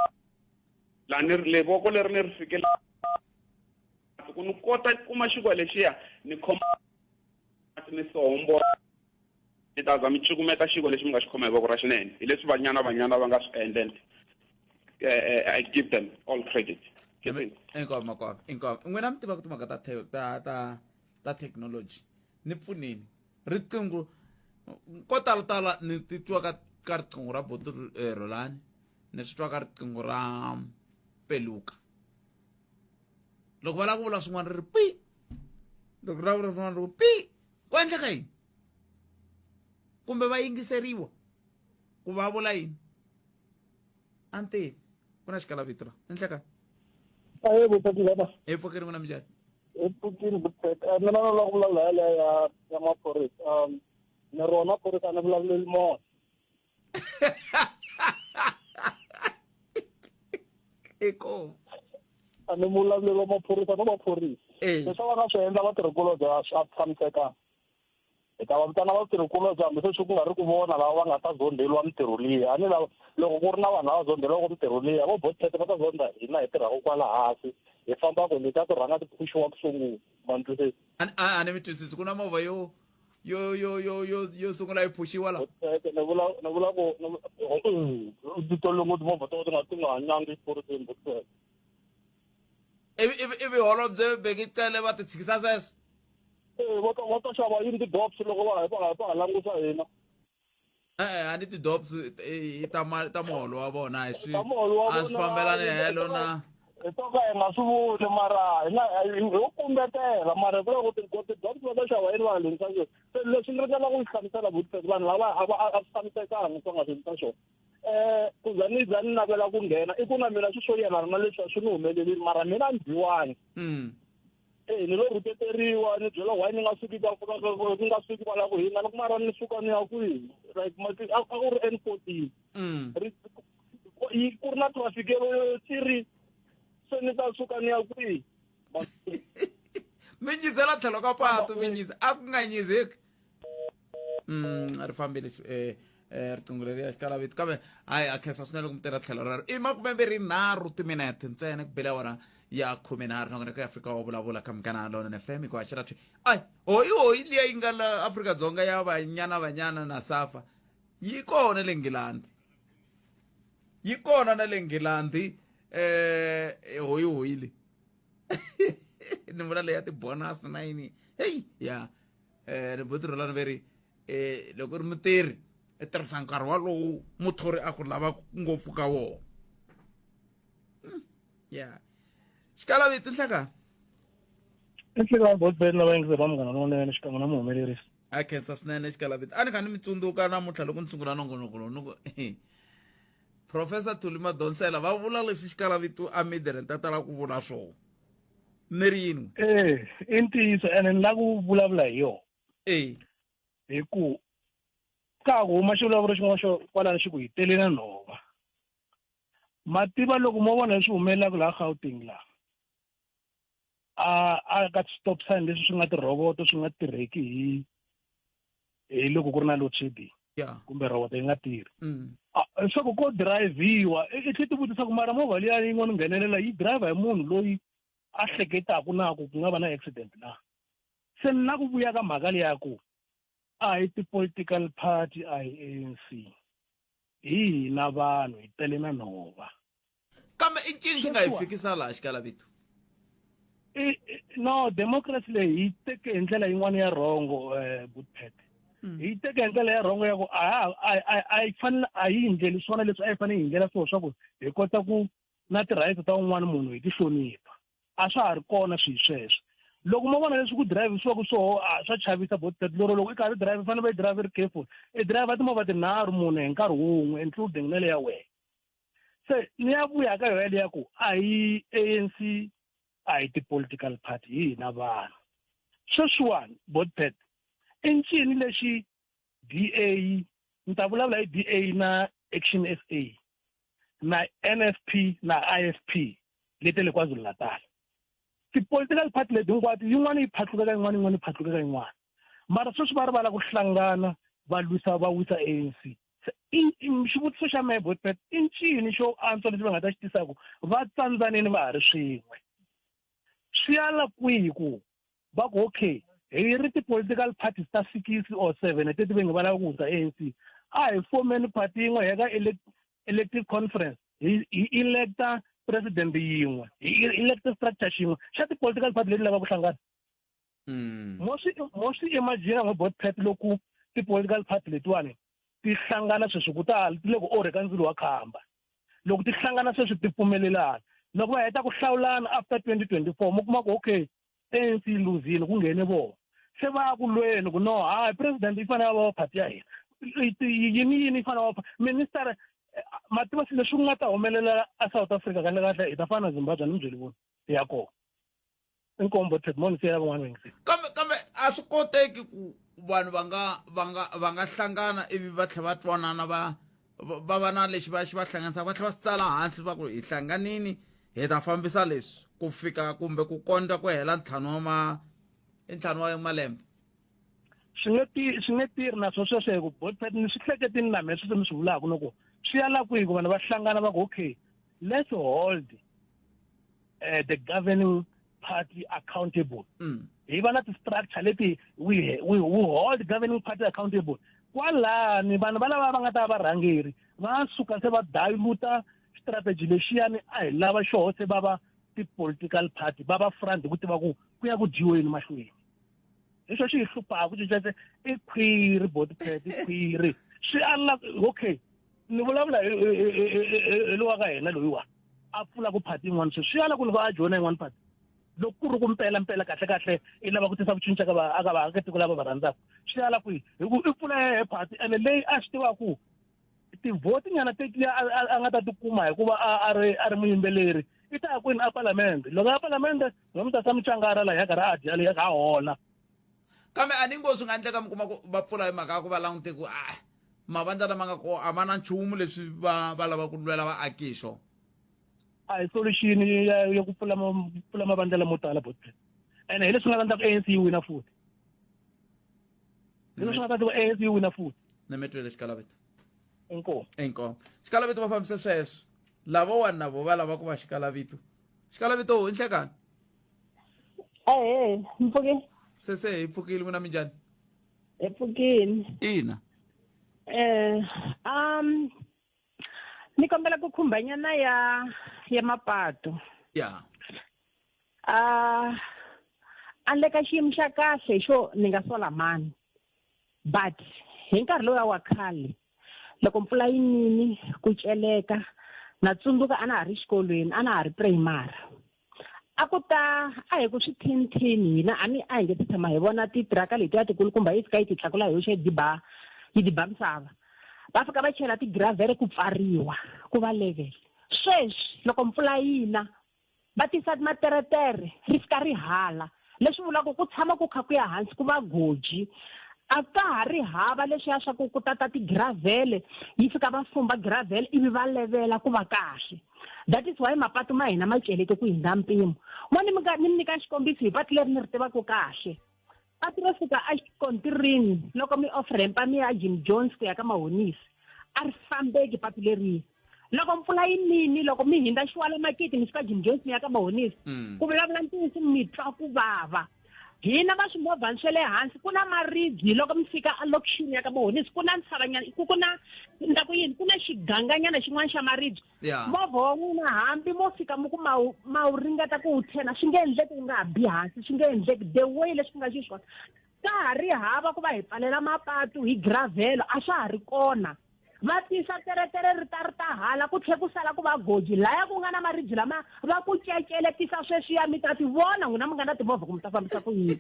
laha ni ri le voko leri ni ri fikela ku ni kota ku kuma xinkwa lexiya, ni khoma ni sohombo, ni ta za mi cukumeta xinkwa lexi mi nga xi khoma hi voko ra xinene. Hi leswi Banyana Banyana va nga swi endla, and I give them all credit. Inkomu makwavo, inkomu. N'wina mi tivaka timhaka ta technology, ni pfuneni. Riqingho ko tala tala ni titwa ka riqingho ra buti Rolani, ni swi twa ka riqingho ra Peluka. Loko va lava ku vula swin'wana ri ri pi, loko ra vula swin'wana ri ku pi, ku endleka yini? Kumbe va yingiseriwa ku va vula yini? A ni tivi ku na xikalavito la endleka. Aye, botati baba. Hi pfukeni, n'wina minjhani? Hi pfukini, botati. Mina na lava ku vulavula yaleyo ya maphorisa. Ni rona phorisa, ni vulavuleli mona. Inkomu. A ni vulavuleli wa maphorisa no maphorisa. Leswi va nga swi endla vatirhikulobye a swi tshamisekanga. Hi ta va vitana vatirhikulobye hambi sweswi ku nga ri ku vona lava va nga ta zondheliwa mintirho liya. A ni lava loko ku ri na vanhu lava zondheliwaka mintirho liya, vo Botpet va ta zondha hina hi tirhaka kwala hansi, hi fambaka letiya ti rhanga ti phuxiwa ku sungula. Ma ni twisisa? A ni mi twisisi. Ku na movha yo sungula yi phuxiwa la? Ni vula ku ti tolo ngopfu timovha to ti nga hanyangi exiphoriseni, Botpet. Ivi holobye Bheki Cele va ti tshikisa sweswo? Eh, va ta xava yini ti-dops loko va ha langusa hina? E-e, a ni ti-dops i ta ta muholo wa vona, a hi swi Ta muholo wa a swi vona, fambelani i- helo na. Hi to ka hi nga swi vuli mara hi nga ho kumbetela mara ku loko ti-drugs va ta xava yini va nga swona. Se leswi ni ringetaka ku swi hlamusela buti vanhu lava a va a swi tshamisekanga swi nga swi endlisa swona. Ku za ni za ni navela ku nghena i ku na mina swi swo yelana na leswi a swi ni humelelile mara mina a ni dyiwangi. Eh ni lo rhuketeriwa ni byela why ni nga suki ka ni nga suki kwala ku hina ni ku mara ni suka ni ya kwihi like a ku ri N 14. Ri yi ku ri na traffic yo tiri se ni ta suka ni ya kwihi. Mi nyizela tlhelo ka patu mi nyiza a ku nga nyizeki. Ri fambile eh riqingho leriya xikalavito kambe hayi a khensa swinene ku mi tirha tlhelo rero i makumembirhi timinete ntsena ku bela wona ya 13 nongonoko ya Afrika wa vulavula ka Munghana Lonene FM hi ku haxela thwi ai hoyi hoyi liya yi nga la Afrika-Dzonga ya Banyana Banyana na Safa yi kona le Nghilandhi yi kona na le Nghilandhi hoyi hoyi le ni vula leya ti-bonus na yini heyi ya ributi rolani ve ri loko u ri mutirhi i tirhisa nkarhi walowu muthori a ku lava ngopfu ka wona. Ya xikalavito nhlekani. I nhlekani botbet na vayingiseri va Munghana Lonene xikan'we na muhumelerisi. A khensa swinene xikalavito. A ni kha ni mi tsundzuka namuntlha loko ni sungula nongonoko lowu ni ku Professor Thuli Madonsela va vula leswi xikalavito a Midrand ta tala ku vula swona. Mi ri yini? Eh, i ntiyiso ene ni lava ku vulavula hi yona. Eh. Hi ku ka ku huma xivulavuro xin'wana xo kwalano xi ku hi tele na nhova. Ma tiva loko mo vona leswi humelelaka laha Gauteng laha a a ka stop sign leswi swi nga tirhoboto swi nga tirheki hi hi loko ku ri na load shedding kumbe roboto yi nga tirhi. Leswaku ko dirayivhiwa i tlhe ti vutisa ku mara movha liya yi ngo ni nghenelela yi driver hi munhu loyi a hleketaka na ku ku nga va na accident na. Se ni na ku vuya ka mhaka liya ku a hi ti-political party a hi ANC hi hina vanhu hi tele na nhova. Kambe i ncini xi nga hi fikisa laha xikalavito? No, democracy leyi hi teke hi ndlela yin'wana ya rhongo good Pat. Hi teke hi ndlela ya rhongo ya ku a a yi fanele a yi ndleli swona leswi a yi fanele hi ndlela swona swa ku hi kota ku na ti-rights ta un'wana munhu hi ti hlonipha. A swa ha ri kona swilo sweswo. Loko mo vona leswi ku dirayivhisiwaka swoho swa chavisa bot Pat lero loko i karhi drive i fanele va yi drive ri careful. I driver timovha tinharhu mune hi nkarhi wun'we including na le ya wena. Se ni ya vuya ka yona leya ku a hi ANC a hi ti-political party hi hina vanhu. Sweswiwani bot Pat i ncini lexi DA ni ta vulavula hi DA na Action SA na NFP na IFP leti le KwaZulu-Natal. Ti-political party leti hinkwato yin'wana yi phatluka ka yin'wana yin'wana yi phatluka ka yin'wana. Mara sweswi va rivala ku hlangana va lwisa va wisa ANC. Xivutiso xa mehe bot Pat i ncini xo antswa lexi va nga ta xi tisaka va tsandzanini va ha ri swin'we. Swi ya la kwihi ku va ku okay hi ri ti-political parties ta 6 or 7 leti va nge va lava ku wisa ANC a hi fomeni party yin'we hi ya ka elective conference hi electa president yin'we hi electa structure xin'we xa ti-political party leti lavaka ku hlangana. Mo swi mo swi imagine n'we bot Pat loko ti-political party letiwani ti hlangana sweswi ku ta ti le ku orhe ka ndzilo wa khamba. Loko ti hlangana sweswi ti pfumelelana loko va heta ku hlawulana after 2024 mo kuma ku okay ANC yi luzile ku nghene vona se va ya ku lweni ku no hayi president yi fanele va va party ya hina yini yini yi fanele va minister ma tiva swilo leswi nga ta humelela a South Africa kahle kahle hi ta fana na Zimbabwe ni mi byeli vona ya kona. Inkombo Ted Moni siya van'wana vayingiseri. Kambe kambe a swi koteki ku vanhu va nga va nga va nga hlangana ivi va tlhela va twanana va va va na lexi va xi va hlanganisaka va tlhela va swi tsala hansi va ku hi hlanganini hi ta fambisa leswi ku fika kumbe ku kondza ku hela ntlhanu wa ma i ntlhanu wa malembe. Swi nge ti swi nge tirhi na swona sweswo hi ku bot Pat ni swi hleketini na mina sweswi ni swi vulaka ni ku swi ya la kwihi ku vanhu va hlangana va ku okay let's hold the governing party accountable. Hi va na ti-structure leti we hold governing party accountable. Kwalani vanhu va lava va nga ta va varhangeri va suka se va diluta strategy lexiyani a hi lava xoho se va va ti-political party va va front hi ku tiva ku ku ya ku dyiweni mahlweni. Hi xo xi hi hluphaka ku cinca se i khwiri bot Pat i khwiri swi ala okay ni vulavula hi lowa ka hina loyiwa. a pfulaku phati yin'wana sweswi swi ala ku loko a joyina yin'wana phati loko ku ri ku mpela mpela kahle kahle i lava ku tisa ku cinca ka va aka vaakatiko lava va rhandzaka swi ala kwihi hi ku i pfula yehe phati ene leyi a swi tivaka ku tivhoti nyana tetiya a nga ta tikuma hikuva a ri a ri muyimbeleri i ta ya kwini a palamende loko ya palamende va mi tasa muchangara laha ya karhi a dya leyi a hola Kambe a ni ngo swi nga endleka mi kuma ku va pfula hi mhaka ya ku va langute ku a mavandla lama nga kona a ma na nchumu leswi va va lava ku lwela vaaki hi swona. A hi solution ya ya ku pfula pfula mavandla lamo tala bot ene hi leswi nga ta endla ku ANC yi wina futhi. Hi leswi nga ta endla ku ANC yi wina futhi. Ni mi twile xikalavito. Inkomu. Inkomu. Xikalavito va fambise sweswo. Lavawani na vo va lava ku va xikalavito. Xikalavito i nhlekani. Ahee, mi pfukile? Se se hi pfukile n'wina minjhani? Hi pfukile. Ina. Eh, um ni kombela ku khumbanyana ya ya mapatu. Ya. Ah a le ka xiyimo xa kahle xo ni nga sola mani. But hi nkarhi lowuya wa khale loko mpfula yi nini ku celeka na tsundzuka a na ha ri xikolweni a na ha ri primary a ku ta a hi ku swi thinthini hina a ni a hi nge se tshama hi vona titiraka letiya tikulukumba yi fika yi ti tlakula hi yoxe yi diba yi diba misava va fika va chela tigravhere ku pfariwa ku va level sweswi loko mpfula yi na va tisa materetere ri fika ri hala leswi vulaka ku tshama ku kha ku ya hansi ku va goji a ka ha ri hava leswiya swa ku ku tata tigravhele yi fika va fumba gravel ivi va levela ku va kahle that is why mapatu ma hina ma celeke ku hindza mpimo mo ni mi ni mi nyika xikombiso hi patu leri ni ri tivaka kahle patu ro suka exikontirini loko mi off rampa mi ya Jim Jones ku ya ka Mahonisi a ri fambeki patu leriya loko mpfula yi nini loko mi hindza xiwala makiti mi suka Jim Jones mi ya ka Mahonisi mm. ku vulavula ntiyiso mi twa ku vava hina va swimovhani swa le hansi ku na maribye loko mi fika elokixini ya ka Mahonisi ku na ntshavanyana ku ku na na ku yini ku na xiganganyana xin'wana xa maribye movha wa n'wina hambi mo fika mi ku ma wu ma wu ringeta ku wu thena swi nge endleki wu nga ha bi hansi swi nge endleki the way leswi ku nga xiswona ka ha ri hava ku va hi pfalela mapatu hi gravel a swa ha ri kona va tisa teretere ri ta ri ta hala ku tlhe ku sala ku va goji laya ku nga na maribye lama va ku cecelekisa sweswiya mi ta ti vona n'wina mi nga na timovha ku mi ta fambisa ku yini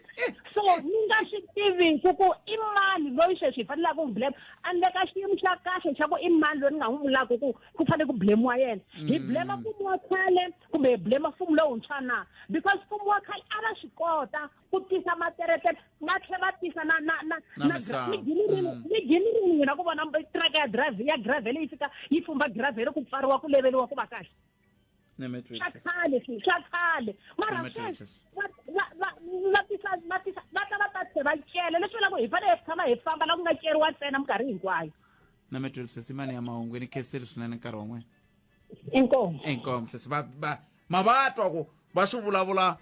so ni nga swi tiviku ku i mani loyi sweswi hi fanelaka ku blame a ni le ka xiyimo xa kahle xa ku i mani loyi ni nga n'wi vulaka ku ku fanele ku blame-wa yena hi blame mfumo wa khale kumbe hi blame mfumo lowuntshwa na because mfumo wa khale a va swi kota ku tisa materetere va tlhela va tisa na na na Na misava. mi gini rini mi gini rini n'wina ku vona traka ya drive ya gravel yi fika yi fumba gravel ku pfariwa ku leveliwa ku va kahle swa khale swi swa khale mara sweswi va va va tisa va tisa va ta va ta tlhe va cela leswi vulaka hi fanele hi tshama hi famba la ku nga ceriwa ntsena minkarhi hinkwayo na metweli mani ya mahungu ni khensile swinene nkarhi wa n'wina inkomu inkomu sesi va va ma va twa ku va swi vulavula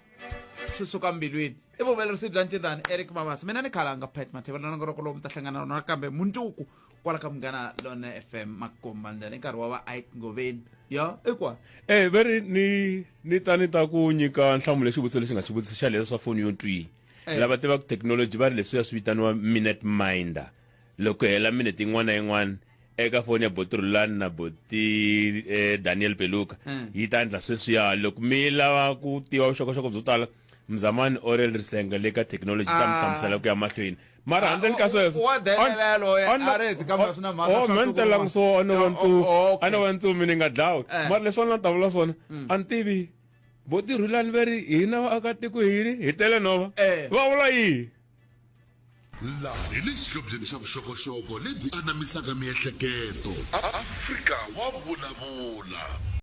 swi suka mbilwini i vuhumelerisi bya ncindani eric mabasa mina ni khalanga pat matheva na nongoloko lowu mi ta hlangana na kambe mundzuku kwala ka munghana lone fm makomba ndlela i nkarhi wa va ike ngoveni ya i kwa Eh veri ni ni ta ni ta ku nyika nhlamulo ya xivutiso lexi nga xi vutisa xa leswi swa foni yo ntwi. Eh. Lava tivaka technology va ri leswiya swi vitaniwa minute minder. Loko ku hela minute yin'wana na yin'wana eka foni ya boti Rhulani na boti eh, Daniel Peluka Mm. yi ta endla sweswiya loko mi lava ku tiva vuxokoxoko byo tala Mzamani Orel Risenga le ka technology ta mi Ah. hlamusela ku ya mahlweni mara handleni ka sweswo wa delela loyi a ri kambe a swi na mhaka oh swa me ni siku telangi rin'wana. so a no va ntsumi Oh, okay. a no va ntsumi ni nga dlawi Eh. mara leswi a ni ta vula swona Mm. a ni tivi boti Rhulani ve ri hina vaakatiko hini hi tele nhova Eh. va vula yihi Laha hi le xihlobyeni xa vuxokoxoko lebyi anamisaka miehleketo. Afrika wa vulavula.